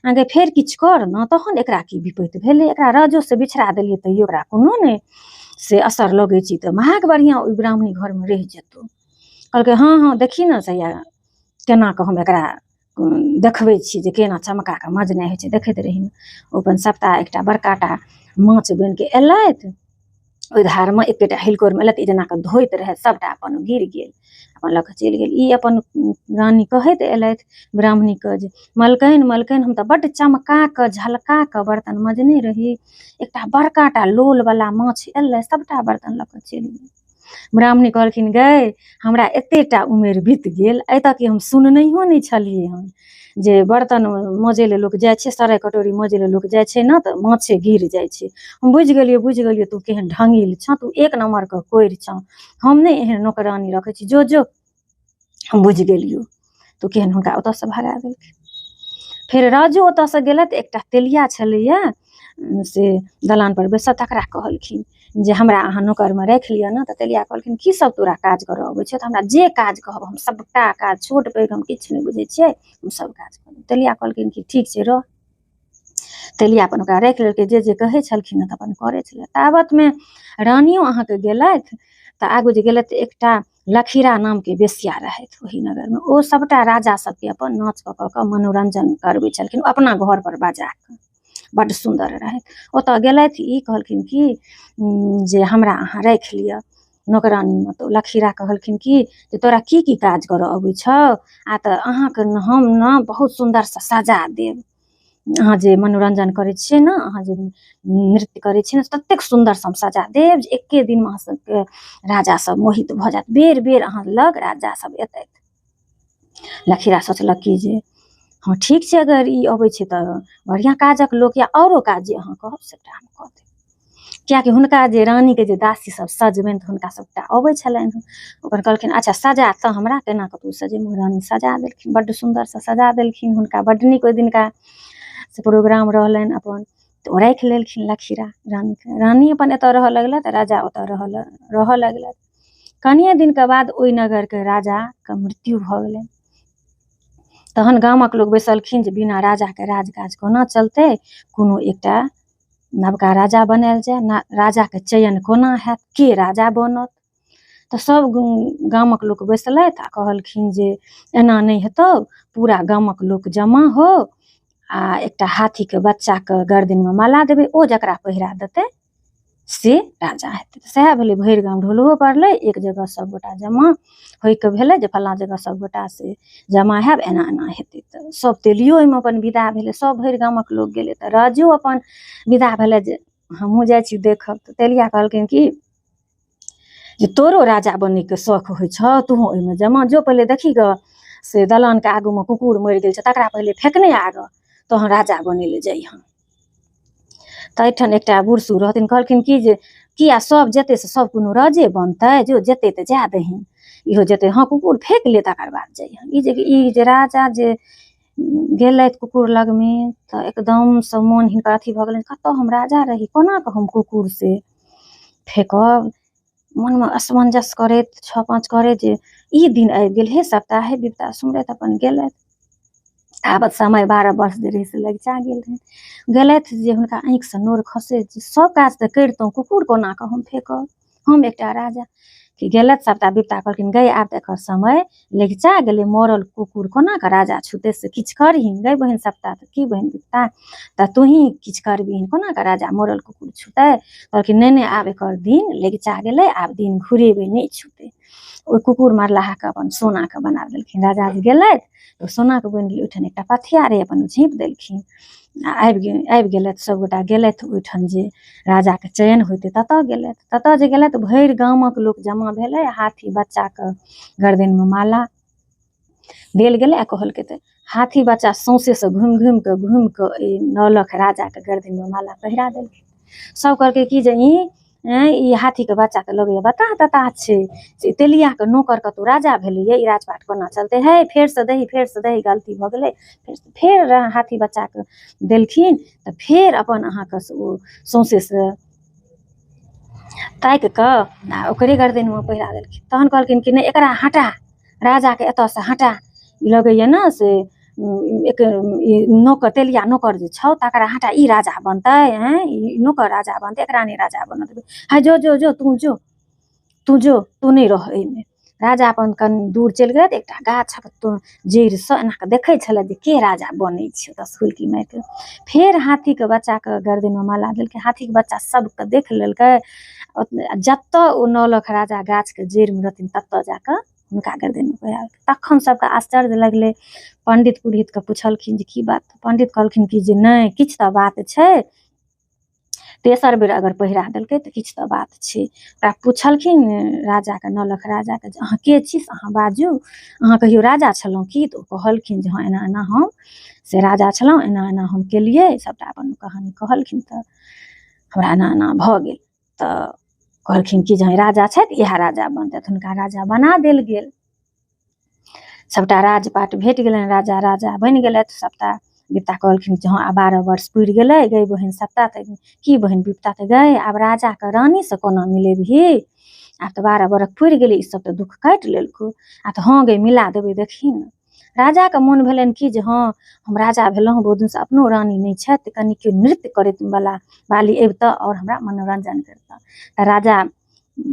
अहाँके फेर किछु कर ने, तहन एकरा की विपत्ति भेलै? एकरा रजोसँ बिछड़ा देलियै तैयो एकरा कोनो नहि से असर लगै छै, तऽ महाग बढ़िआँ ओहि ब्राह्मणी घरमे रहि जेतौ। कहलकै, हँ हँ, देखी ने सैया, केना कऽ हम एकरा देखबै छी जे केना चमका कऽ मजनाइ होइ छै, देखैत रही। ओ अपन सभटा एकटा बड़का टा माछ बनि कऽ एलथि ओहि धारमे, एकेटा हिलकोरमे एलथि, ई जेना कऽ धोइत रहथि, सभटा अपन गिर गेल, अपन लऽ कऽ चलि गेल। ई अपन रानी कहैत एलथि ब्राह्मणीके जे मलकाइन मलकाइन, हम तऽ बड्ड चमका कऽ झलका कऽ बर्तन मजने रही, एकटा बड़का टा लोलवला माछ एलै, सभटा बर्तन लऽ कऽ चलि गेल। ब्राह्मणी कहलखिन, गै, हमरा एतेटा उमेर बीत गेल, आइ तक हम सुननहियो नहि छलियै हन जे बर्तन मजै लए लोक जाइ छै, सराय कटोरी मजै लए लोक जाइ छै ने तऽ माछे गिर जाइ छै। हम बुझि गेलियौ, बुझि गेलियौ, तू केहन ढङ्गिल छँ, तू एक नम्बरके कोरि छँ, हम नहि एहन नौकरानी रखै छी, जो जो, हम बुझि गेलियौ तू केहन। हुनका ओतऽसँ भगा देलखिन। फेर राजो ओतऽसँ गेलथि, एकटा तेलिया छलैया से दलान पर बैसल, तकरा कहलखिन जे हमरा अहाँ नौकरमे राखि लिअ ने। तऽ तेलिया कहलखिन, की सब तोरा काज करऽ अबै छौ? तऽ हमरा जे काज कहब हम सबटा काज, छोट पैघ हम किछु नहि बुझै छियै, हम सब काज करब। तेलिया कहलखिन कि ठीक छै, रह। तेलिया अपन ओकरा राखि लेलकै, जे जे कहै छलखिन तऽ अपन करै छलै। ताबतमे रानियो अहाँके गेलथि, तऽ आगू जे गेलथि, एकटा लखीरा नामके वेश्या रहथि ओहि नगरमे। ओ सबटा राजा सबके अपन नाच कऽ कऽ कऽ मनोरंजन करबै छलखिन अपना घर पर बजा कऽ, बड्ड सुन्दर रहथि। ओतऽ गेलथि, ई कहलखिन कि जे हमरा अहाँ राखि लिअ नौकरानीमे। तऽ लखीरा कहलखिन कि जे तोरा की की काज करऽ अबै छौ? आ तऽ अहाँके हम ने बहुत सुन्दरसँ सजा देब, अहाँ जे मनोरंजन करै छियै ने, अहाँ जे नृत्य करै छियै ने, ततेक सुन्दरसँ हम सजा देब जे एके दिनमे अहाँ सबके राजा सब मोहित भऽ जायत, बेर बेर अहाँ लग राजा सब एतथि। लखीरा सोचलक कि जे हँ, ठीक छै, अगर ई अबै छै तऽ बढ़िआँ काजक लोक या, औरो काज जे अहाँ कहब सबटा हम कऽ देब। कियाकि हुनका जे रानीके जे दासी सब सजबनि तऽ हुनका सबटा अबै छलनि हँ। ओकर कहलखिन, अच्छा सजा तऽ हमरा, केना कऽ तू सजेबही? रानी सजा देलखिन, बड्ड सुन्दरसँ सजा देलखिन हुनका, बड्ड नीक ओहि दिनका से प्रोग्राम रहलनि अपन। तऽ ओ राखि लेलखिन लखीरा रानीके। रानी अपन एतऽ रहऽ लगलथि, राजा ओतऽ रहऽ लगलथि। कनिये दिनके बाद ओहि नगरके राजाके मृत्यु भऽ गेलनि। तहन गामक लोक बैसलखिन जे बिना राजाके राजकाज कोना चलतै, कोनो एकटा नवका राजा बनायल जाय। राजाके चयन कोना हैत, के राजा बनत? तऽ सब गामक लोक बैसलथि आ कहलखिन जे एना नहि हेतौ, पूरा गामक लोक जमा हो आ एकटा हाथीके बच्चाके गर्दनमे माला देबै, ओ जकरा पहिरा देतै से राजा हेतै। सएह भेलै, भरि गाम ढोलहो पड़लै, एक जगह सबगोटा जमा होइके भेलै जे फल्लाँ जगह सबगोटा से जमा हैब, एना एना हेतै। तऽ सब तेलियो ओहिमे अपन विदा भेलै, सब भरि गामक लोक गेलै। तऽ राजो अपन विदा भेलै जे हमहूँ जाइ छी देखब। तऽ तेलिया कहलखिन कि जे तोरो राजा बनैके शौख होइ छौ, तूहो ओहिमे जमा जो, पहिले देखी गऽ से दलानके आगूमे कुकुर मरि गेल छै, तकरा पहिले फेकने आगऽ, तहन राजा बनै लए जइहऽ। तऽ एहिठाम एकटा बूढ़ सूढ़ रहथिन, कहलखिन कि जे किया सब जेतै से सब कोनो राजे बनतै, जो जेतै तऽ जाए दही, इहो जेतै, हँ कुकुर फेक ले तकर बाद जइहऽ। ई जे राजा जे गेलथि कुकुर लगमे तऽ एकदमसँ मोन हिनकर अथी भऽ गेलनि, कतऽ हम राजा रही, कोना कऽ हम कुकुर से फेकब। मोनमे असमंजस करैत छओ पाँच करैत जे ई दिन आबि गेल, हे सप्ताह हे विपता सुमरैत अपन गेलथि। ताबत समय 12 वर्ष जे रहै से लगिचा गेल रहै। गेलथि जे हुनका आँखिसँ नोर खसै जे सब काज तऽ करितहुँ, कुकुर कोना कऽ हम फेकब, हम एकटा राजा। कि गेलथि सभटा विपता कहलखिन गै आब तऽ एकर समय लगिचा गेलै, मरल कुकुर कोना कऽ राजा छूतै, से किछु करही गै बहिन सप्ता। तऽ की बहिन विपता, तऽ तूही किछु करबिही, कोना कऽ राजा मरल कुकुर छूतै? कहलखिन नहि नहि, आब एकर दिन लगिचा गेलै, आब दिन घुरेबै, नहि छूतै। ओहि कुकुर मरलाहाके अपन सोनाके बना देलखिन। राजा जे गेलथि तऽ सोनाके बनि गेलै। ओहिठाम एकटा पथिया रहै, अपन झाँपि देलखिन आ आबि गेलथि। सभगोटा गेलथि ओहिठाम जे राजाके चयन होइतै ततऽ गेलथि। ततऽ जे गेलथि भरि गामक लोक जमा भेलै, हाथी बच्चाके गर्दनमे माला देल गेलै आ कहलकै तऽ हाथी बच्चा सौंसेसँ घुमि घुमि कऽ घुमि कऽ एहि नौलख राजाके गर्दनमे माला पहिरा देलखिन। सब कहलकै कि जे ई ई हाथीके बच्चा तऽ लगैए बताह तताह छै, से तेलियाके नौकर कतहु राजा भेलैए, ई राजपाट कोना चलतै? हे फेरसँ दही, फेरसँ दही, गलती भऽ गेलै। फेर हाथी बच्चाके देलखिन तऽ फेर अपन अहाँके ओ सौंसेसँ ताकि कऽ आ ओकरे गर्दनमे पहिरा देलखिन। तहन कहलखिन कि नहि, एकरा हटा, राजाके एतऽसँ हटा, ई लगैए ने से एक नौकर तेलिया नौकर जे छौ तकरा हटा, ई राजा बनतै? आँय, ई नौकर राजा बनतै? एकरा नहि राजा बनऽ देबै। हे जो जो जो, तू जो, तू जो, तू नहि रह एहिमे। राजा अपन कनि दूर चलि गेलथि, एकटा गाछक जड़िसँ एना कऽ देखै छलथि जे के राजा बनै छै। ओतऽसँ हुलकी मारिकऽ फेर हाथीके बच्चाके गर्दनमे माला देलकै। हाथीके बच्चा सबके देख लेलकै, जतऽ ओ नौलख राजा गाछके जड़िमे रहथिन ततऽ जाकऽ हुनका गर्दनमे पहिरा देलकै। तखन सबके आश्चर्य लगलै। पंडित पुरोहितके पुछलखिन जे की बात? पंडित कहलखिन कि जे नहि, किछु तऽ बात छै, तेसर बेर अगर पहिरा देलकै तऽ किछु तऽ बात छै। ओकरा पुछलखिन राजाके, नौलख राजाके, जे अहाँ के छी से अहाँ बाजू, अहाँ कहियो राजा छलहुँ की? तऽ ओ कहलखिन जे हँ, एना एना हम से राजा छलहुँ, एना एना हम केलियै, सबटा अपन कहानी कहलखिन, तऽ हमरा एना एना भऽ गेल। तऽ कहलखिन कि जे हँ, राजा छथि, इएह राजा बनतथि। हुनका राजा बना देल गेल, सबटा राजपाट भेट गेलनि, राजा राजा बनि गेलथि। सबटा विपता कहलखिन जे हँ, आब 12 वर्ष पुरि गेलै गै बहिन सप्ता। तऽ की बहिन विपता? तऽ गै, आब राजाके रानीसँ कोना मिलेबही? आब तऽ 12 बरख पुरि गेलै, ई सब तऽ दुःख काटि लेलकौ। आ तऽ हँ गै, मिला देबै, देखही ने। राजाके मोन भेलनि कि जे हँ, हम राजा भेलहुँ, बहुत दिनसँ अपनो रानी नहि छथि, कनि केओ नृत्य करैत वाला बाली अबितऽ आओर हमरा मनोरंजन करितऽ। तऽ राजा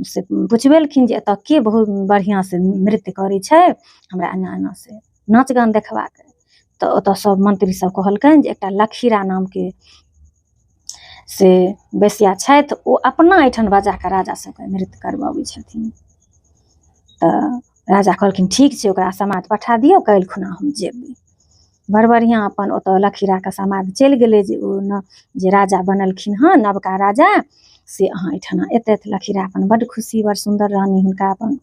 से पुछबेलखिन जे एतऽ के बहुत बढ़िआँसँ नृत्य करै छै, हमरा एना एना से नाच गान देखबाक। तऽ ओतऽ सब मंत्री सब कहलकनि जे एकटा लखीरा नामके से वेश्या छथि, ओ अपना एहिठाम बजाके राजा सबके नृत्य करबबै छथिन। तऽ राजा कहलखिन ठीक छै, ओकरा समाद पठा दियौ, काल्हि खुना हम जेबै। बड़ बढ़िआँ, अपन ओतऽ लखीराके समाद चलि गेलै जे ओ न जे राजा बनलखिन हँ नवका राजा, से अहाँ एहिठाम एतथि। लखीरा अपन बड्ड खुशी, बड़ सुन्दर रानी, हुनका अपन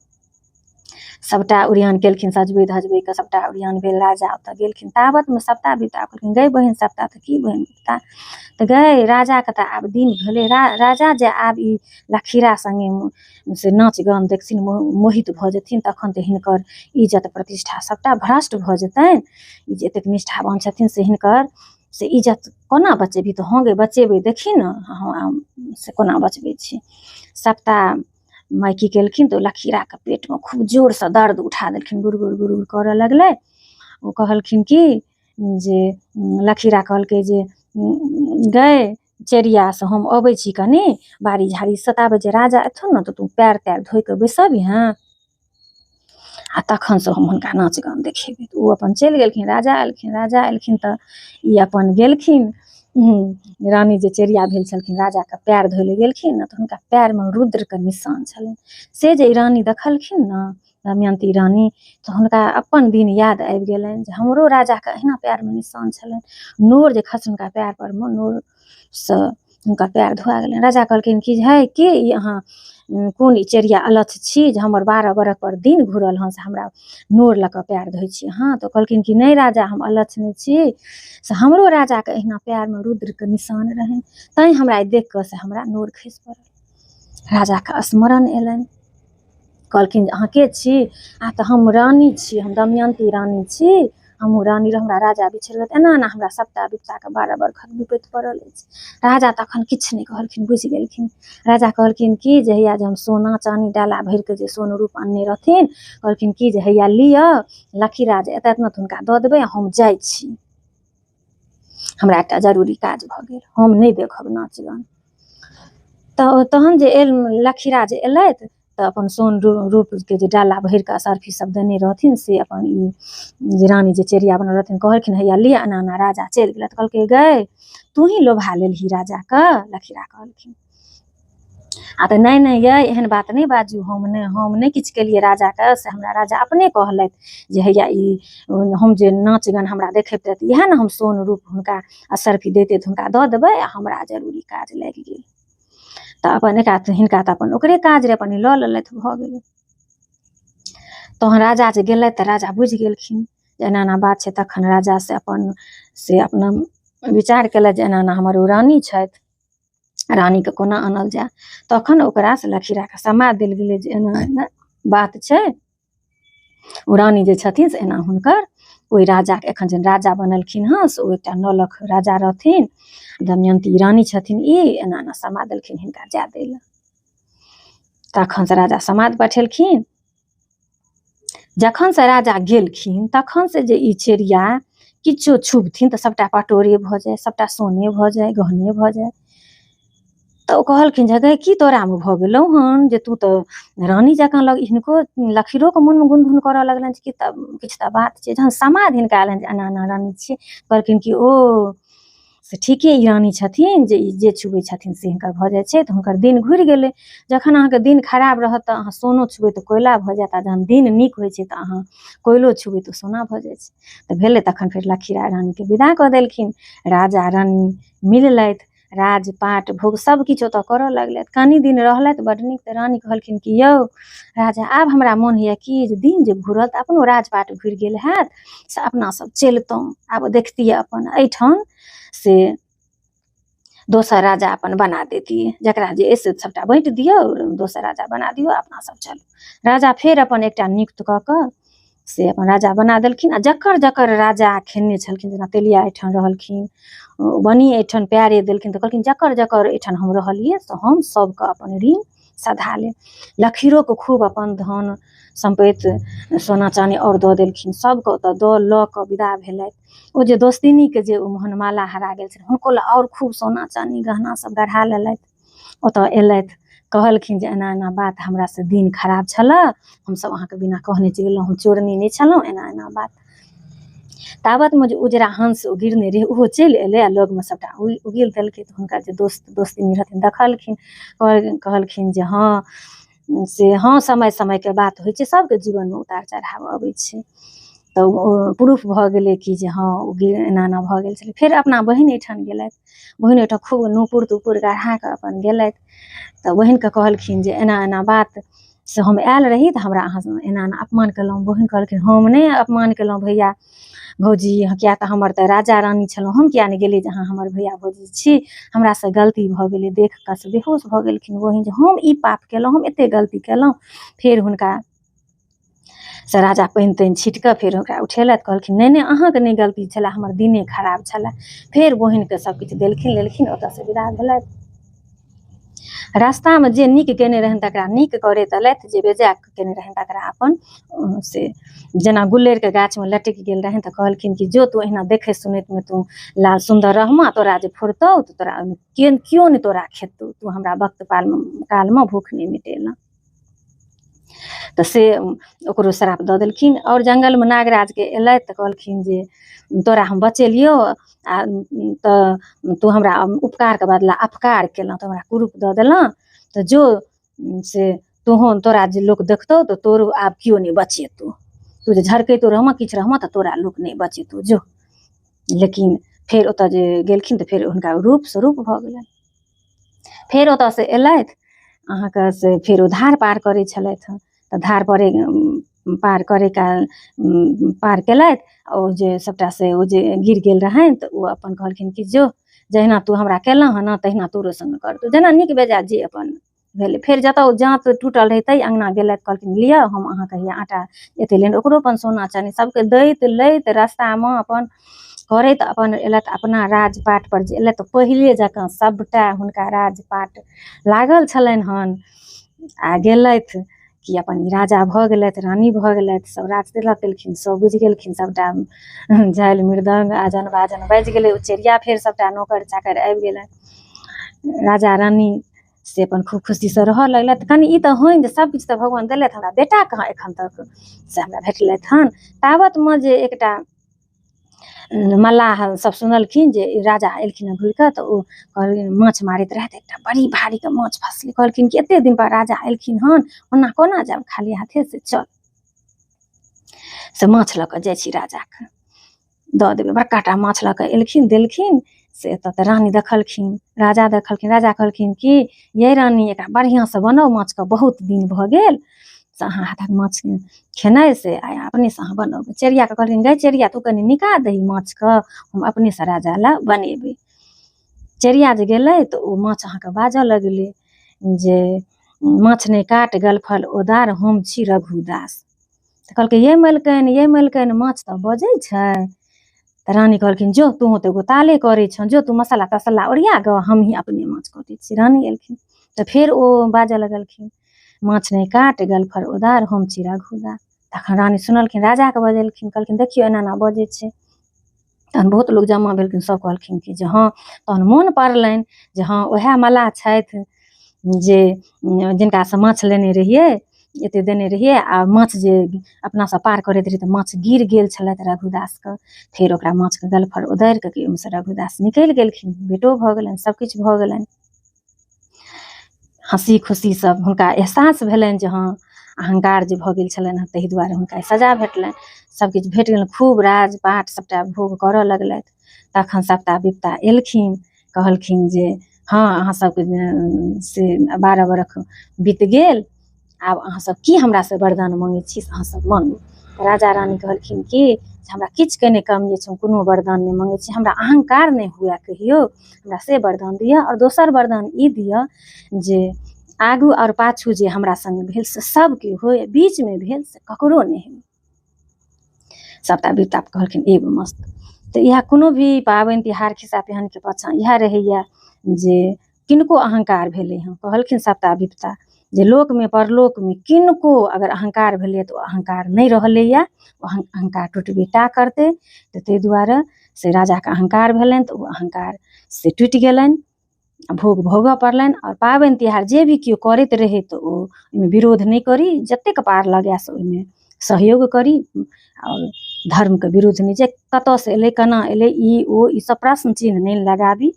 सबटा ओरियान केलखिन, सजबै धजबैके सबटा ओरियान भेल। राजा ओतऽ गेलखिन। ताबतमे सबटा विपता कहलखिन गै बहिन सप्ता। तऽ की बहिन विपता? तऽ गै, राजाके तऽ आब दिन भेलै, राजा जे आब ई लखीरा सङ्गे से नाच गान देखथिन, मोहित भऽ जेथिन, तखन तऽ हिनकर इज्जत प्रतिष्ठा सबटा भ्रष्ट भऽ जेतनि। ई जे एतेक निष्ठावान छथिन से हिनकर से इज्जत कोना बचेबही? तऽ हँ गै, बचेबै, देखही ने हम से कोना बचबै छी। सप्ता माय की केलखिन तऽ ओ लखीराके पेटमे खूब जोरसँ दर्द उठा देलखिन, गुड़ गुड़ गुड़ करऽ लगलै। ओ कहलखिन कि जे लखीरा कहलकै जे गै चेरिया से हम अबै छी कनि बाड़ी झाड़ी सताबै जे राजा एथुन ने तऽ तू पैर तैर धोइ कऽ बैसबिहेँ आ तखन से हम हुनका नाच गान देखेबै। तऽ ओ अपन चलि गेलखिन। राजा एलखिन। राजा एलखिन तऽ ई अपन गेलखिन। रानी जे चेरिया भेल छलखिन राजाके पैर धोइ लए गेलखिन ने तऽ हुनका पैरमे रुद्रके निशान छलनि। से जे ई रानी देखलखिन ने दमयन्ती रानी, तऽ हुनका अपन दिन याद आबि गेलनि जे हमरो राजाके अहिना पैरमे निशान छलनि। नोर जे खसलनि हुनका पैर पर मे, नोरसँ हुनकर पैर धोआ गेलनि। राजा कहलखिन कि हे के ई अहाँ कोन ई चेरिया अलच्छ छी जे हमर 12 बरख पर दिन घुरल हँ से हमरा नोर लऽ कऽ पैर धोइ छी अहाँ? तऽ कहलखिन कि नहि राजा, हम अलच्छ नहि छी, से हमरो राजाके अहिना पैरमे रुद्रके निशान रहनि, तैँ हमरा ई देख कऽ से हमरा नोर खसि पड़ल। राजाके स्मरण एलनि। कहलखिन जे अहाँ के छी? आ तऽ हम रानी छी, हम दमयन्ती रानी छी, हमहूँ रानी रहौं, हमरा राजा बिछड़ि गेल, एना एना हमरा सभटा विपताके 12 बरखक विपत्ति पड़ल अछि। राजा तखन किछु नहि कहलखिन, बुझि गेलखिन। राजा कहलखिन कि जे हैया जे हम सोना चानी डाला भरिके जे सोन रूप अनने रहथिन, कहलखिन कि जे हैया लिअ, लखीराज एतथि ने तऽ हुनका दऽ देबै, हम जाइ छी, हमरा एकटा जरूरी काज भऽ गेल, हम नहि देखब नाच गान। तऽ तहन जे लखीराज एलथि तऽ अपन सोन रूपके जे डाला भरि कऽ असर्फी सब देने रहथिन से अपन ई जे रानी जे चेरिया बनल रहथिन कहलखिन हैया लिअ, एना एना राजा चलि गेलथि। कहलकै गै तूही लोभा लेलही राजाके? लखीरा कहलखिन। आ तऽ नहि नहि यै, एहन बात नहि बाजू, हम नहि किछु केलियै राजाके, से हमरा राजा अपने कहलथि जे हैया ई हम जे नाच गान हमरा देखेतथि इएह ने हम सोन रूप हुनका असर्फी दैते तऽ हुनका दऽ देबै, आ हमरा जरूरी काज लागि गेल। तऽ अपन एकरा हिनका तऽ अपन ओकरे काज रहै, अपन लऽ लेलथि, भऽ गेलै। तहन राजा जे गेलथि तऽ राजा बुझि गेलखिन जे एना एना बात छै। तखन राजा से अपन से अपना विचार केलथि जे एना एना हमर ओ रानी छथि, रानीके कोना आनल जाय। तखन ओकरा से लखीराके समाद देल गेलै जे एना एना बात छै, ओ रानी जे छथिन से एना हुनकर ओहि राजाके एखन जे राजा बनलखिन हँ से ओ एकटा 9 लाख राजा रहथिन, दमयन्ती रानी छथिन, ई एना एना समाद देलखिन हिनका जाय दै लए। तखन से राजा समाद पठेलखिन। जखन से राजा गेलखिन तखन से जे ई चेरिया किछो छुबथिन तऽ सबटा पटोरे भऽ जाय, सबटा सोने भऽ जाय, गहने भऽ जाय। तऽ ओ कहलखिन जे गै की तोरामे भऽ गेलौ हन जे तू तऽ रानी जकाँ लग। हिनको लखीरोके मोनमे गुनधुन करऽ लगलनि जे कि तऽ किछु तऽ बात छै। जहन समाद हिनका एलनि जे एना एना रानी छियै, कहलखिन कि ओ से ठीके ई रानी छथिन जे ई जे छुबै छथिन से हिनकर भऽ जाइ छै। तऽ हुनकर दिन घुरि गेलै। जखन अहाँके दिन खराब रहत तऽ अहाँ सोनो छुबै तऽ कोयला भऽ जायत, आ जहन दिन नीक होइ छै तऽ अहाँ कोयलो छुबै तऽ सोना भऽ जाइ छै। तऽ भेलै। तखन फेर लखीरा रानीके विदा कऽ देलखिन। राजा रानी मिललथि, राजपाट भोग सब किछु ओतऽ करऽ लगलथि। कनि दिन रहलथि बड नीक। तऽ रानी कहलखिन कि यौ राजा, आब हमरा मोन होइए कि जे दिन जे घुरल तऽ अपनो राजपाट घुरि गेल हैत, से अपना सब चलितहुँ, आब देखतियै अपन एहिठाम से दोसर राजा अपन बना देतियै, जकरा जे अछि से सबटा बाँटि दियौ, दोसर राजा बना दियौ, अपना सब चलू। राजा फेर अपन एकटा नियुक्त कऽ कऽ से अपन राजा बना देलखिन। आ जकर जकर राजा खेने छलखिन, जेना तेलिया एहिठाम रहलखिन, बनी एहिठाम प्यारे देलखिन, तऽ कहलखिन जकर जकर एहिठाम हम रहलियै से हम सबके अपन ऋण सधा लेब। लखीरोके खूब अपन धन सम्पत्ति सोना चानी आओर दऽ देलखिन, सबके ओतऽ दऽ लऽ कऽ विदा भेलथि। ओ जे दोस्तिनीके जे ओ मोहनमाला हरा गेल छलै हुनको लए आओर खूब सोना चानी गहना सब गढ़ा लेलथि। ओतऽ एलथि, कहलखिन जे एना एना बात, हमरा से दिन खराब छलए, हमसब अहाँके बिना कहने चलि गेलहुँ, हम चोरनी नहि छलहुँ, एना एना बात। ताबतमे जे उजरा हंस ओ गिरने रहै ओहो चलि एलै आ लगमे सबटा उगिल देलकै। तऽ हुनकर जे दोस्त दोस्तिनी रहथिन देखलखिन, कहलखिन जे हँ से हँ समय समयके बात होइ छै, सबके जीवनमे उतार चढ़ाव अबै छै। तऽ ओ प्रूफ भऽ गेलै कि जे हँ ओ एना एना भऽ गेल छलै। फेर अपना बहिन एहिठाम गेलथि, बहिन ओहिठाम खूब नूपुर तूपुर गढ़ा कऽ अपन गेलथि। तऽ बहिनके कहलखिन जे एना एना बात से हम आयल रही तऽ हमरा अहाँ एना एना अपमान केलहुँ। बहिन कहलखिन हम नहि अपमान केलहुँ भैया भौजी, किया तऽ हमर तऽ राजा रानी छलहुँ, हम किया नहि गेलियै जे अहाँ हमर भैया भौजी छी, हमरासँ गलती भऽ गेलै। देख कऽ से बेहोश भऽ गेलखिन बहिन जे हम ई पाप केलहुँ, हम एते गलती केलहुँ। फेर हुनका से राजा पानि तानि छीट कऽ फेर ओकरा उठेलथि, कहलखिन नहि नहि अहाँके नहि गलती छलए, हमर दिने खराब छलए। फेर बहिनके सबकिछु देलखिन लेलखिन, ओतऽसँ विदा भेलथि। रास्तामे जे नीक केने रहनि तकरा नीक करैत एलथि, जे बेजाय केने रहनि तकरा अपन से जेना गुल्लरिके गाछमे लटकि गेल रहनि तऽ कहलखिन कि जो तू अहिना देखैत सुनैतमे तू लाल सुन्दर रहमा, तोरा जे फुरतौ तऽ तोरा ओहिमे केओ नहि तोरा खेतौ, तू हमरा वक्त कालमे भूख नहि मिटेलह। तऽ से ओकरो श्राप दऽ देलखिन। आओर जंगलमे नागराजके एलथि तऽ कहलखिन जे तोरा हम बचेलियौ आ तऽ तू हमरा उपकारके बदला अपकार केलहुँ, तऽ हमरा कुरूप दऽ देलहुँ, तऽ जो से तोहूँ तोरा जे लोक देखतौ तऽ तोरो आब केओ नहि बचेतौ, तू जे झरकैतो रहमऽ किछु रहमऽ तऽ तोरा लोक नहि बचेतौ, जो। लेकिन फेर ओतऽ जे गेलखिन तऽ फेर हुनका रूप स्वरूप भऽ गेलनि। फेर ओतऽसँ एलथि अहाँके से फेर ओ धार पार करै छलथि हँ, तऽ धार परे पार करै काल पार केलथि, ओ जे सबटा से ओ जे गिर गेल रहनि तऽ ओ अपन कहलखिन कि जो जहिना तू हमरा केलहुँ हँ ने तहिना तोरो संग करतौ, जेना नीक बेजाय जे अपन भेलै। फेर जतऽ ओ जाँत टूटल रहै तहि अङ्गना गेलथि, कहलखिन लिअ हम अहाँके हैया आटा एते लेने, ओकरो अपन सोना चानी सबके दैत लैत रास्तामे अपन करैत अपन एलथि अपना राजपाट पर जे एलथि तऽ पहिले जकाँ सबटा हुनका राजपाट लागल छलनि हन। आ गेलथि कि अपन राजा भऽ गेलथि, रानी भऽ गेलथि, सब राज तिलक केलखिन, सब बुझि गेलखिन, सबटा झालि मृदङ्ग आजन बाजन बाजि गेलै। ओ चेरिया फेर सबटा नौकर चाकर आबि गेलनि, राजा रानी से अपन खूब खुशीसँ रहऽ लगलथि। कनि ई तऽ होइन जे सब किछु तऽ भगवान देलथि, हमरा बेटा कहाँ एखन तक से हमरा भेटलथि हन। ताबतमे जे एकटा मल्लाह सब सुनलखिन जे राजा एलखिन हँ घुरि कऽ, तऽ ओ कहलखिन माछ मारैत रहथि, एकटा बड़ी भारीके माछ फँसलै। कहलखिन कि एते दिन पर राजा एलखिन हन, ओना कोना जायब खाली हाथे, से चल से माछ लऽ कऽ जाइ छी राजाके दऽ देबै। बड़का टा माछ लऽ कऽ एलखिन, देलखिन से एतऽ तऽ रानी देखलखिन, राजा देखलखिन। राजा कहलखिन कि यै रानी एकरा बढ़िआँसँ बनाउ माछके, बहुत दिन भऽ गेल से अहाँ हाथक माछ खेनाइ, से आइ अपनेसँ अहाँ बनाउ। चेरियाके कहलखिन गै चेरिया तू कनि निकाल दही माछके, हम अपनेसँ राजा लए बनेबै। चेरिया जे गेलै तऽ ओ माछ अहाँके बाजऽ लगलै जे माछ नहि काट गलफल ओदार, हम छी रघुदास। तऽ कहलकै ये मलकनि ये मलकनि माछ तऽ बजै छै। तऽ रानी कहलखिन जो तू तऽ एगो ताले करै छह, जो तू मसाला तसाला ओरिया गऽ, हमही अपने माछ कटै छी। रानी एलखिन तऽ फेर ओ बाजऽ लगलखिन माछ नहि काट गलफर उदार, हम छी रघुदास। तखन रानी सुनलखिन, राजाके बजेलखिन, कहलखिन देखियौ एना एना बजै छै। तहन बहुत लोक जमा भेलखिन, सब कहलखिन कि जे हँ। तहन मोन पड़लनि जे हँ उएह मल्लाह छथि जे जिनकासँ माछ लेने रहियै, एते देने रहियै, आ माछ जे अपनासँ पार करैत रहियै तऽ माछ गिर गेल छलथि रघुदासके। फेर ओकरा माछके गलफर उदारि कऽ ओहिमेसँ रघुदास निकलि गेलखिन, बेटो भऽ गेलनि, सबकिछु भऽ गेलनि। हँसी खुशी सब हुनका एहसास भेलनि जे हँ अहंकार जे भऽ गेल छलनि हँ ताहि दुआरे हुनका सजा भेटलनि, सबकिछु भेट गेलनि, खूब राजपाट सबटा भोग करऽ लगलथि। तखन सबटा विपता एलखिन, कहलखिन जे हँ अहाँ सबके से 12 बरख बीत गेल, आब अहाँ सब की हमरा से वरदान मांगै छी से अहाँ सब मांगू। राजा रानी कहलखिन कि हमरा किछुके नहि कमी अछि, हम कोनो वरदान नहि मांगै छी, हमरा अहंकार नहि हुए कहियो, हमरा से वरदान दिअ। आओर दोसर वरदान ई दिअ जे आगू आओर पाछू जे हमरा संग भेल से सबके होय, बीचमे भेल से ककरो नहि होय। सबटा विपता कहलखिन एगो मस्त। तऽ इएह कोनो भी पाबनि तिहार खिस्सा पिहानीके पाछाँ इएह रहैए जे किनको अहंकार भेलै हँ। कहलखिन सबटा विपता जे लोकमे परलोकमे किनको अगर अहंकार भेलैए तऽ ओ अहंकार नहि रहलैए, ओ अहंकार टुटबे टा करतै। तऽ ताहि दुआरे से राजाके अहंकार भेलनि तऽ ओ अहंकार से टूटि गेलनि, भोग भोगऽ पड़लनि। आओर पाबनि तिहार जे भी केओ करैत रहै तऽ ओ ओहिमे विरोध नहि करी, जतेक पार लगै से ओहिमे सहयोग करी, आओर धर्मके विरुद्ध नहि। जे कतऽसँ एलै केना एलै ई ओ ई सब प्रश्न चिन्ह नहि लगाबी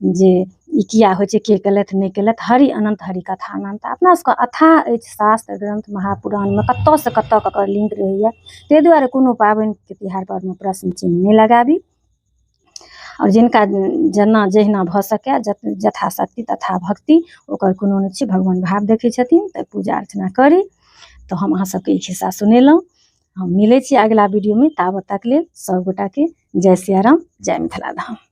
जे ई किया होइ छै, के केलथि नहि केलथि। हरि अनन्त हरि कथा अनन्त। अपना सबके अथाह अछि शास्त्र ग्रन्थ महापुराणमे कतऽसँ कतऽ ककर लिंक रहैए, ताहि दुआरे कोनो पाबनिके तिहार परमे प्रश्न चिन्ह नहि लगाबी। आओर जिनका जेना जहिना भऽ सकै यथाशक्ति तथा भक्ति, ओकर कोनो नहि छै, भगवान भाव देखै छथिन तऽ पूजा अर्चना करी। तऽ हम अहाँ सबके ई खिस्सा सुनेलहुँ। हम मिलै छी अगिला वीडियोमे, ताबत तक लेल सब गोटाके जय सियाराम, जय मिथिला धाम।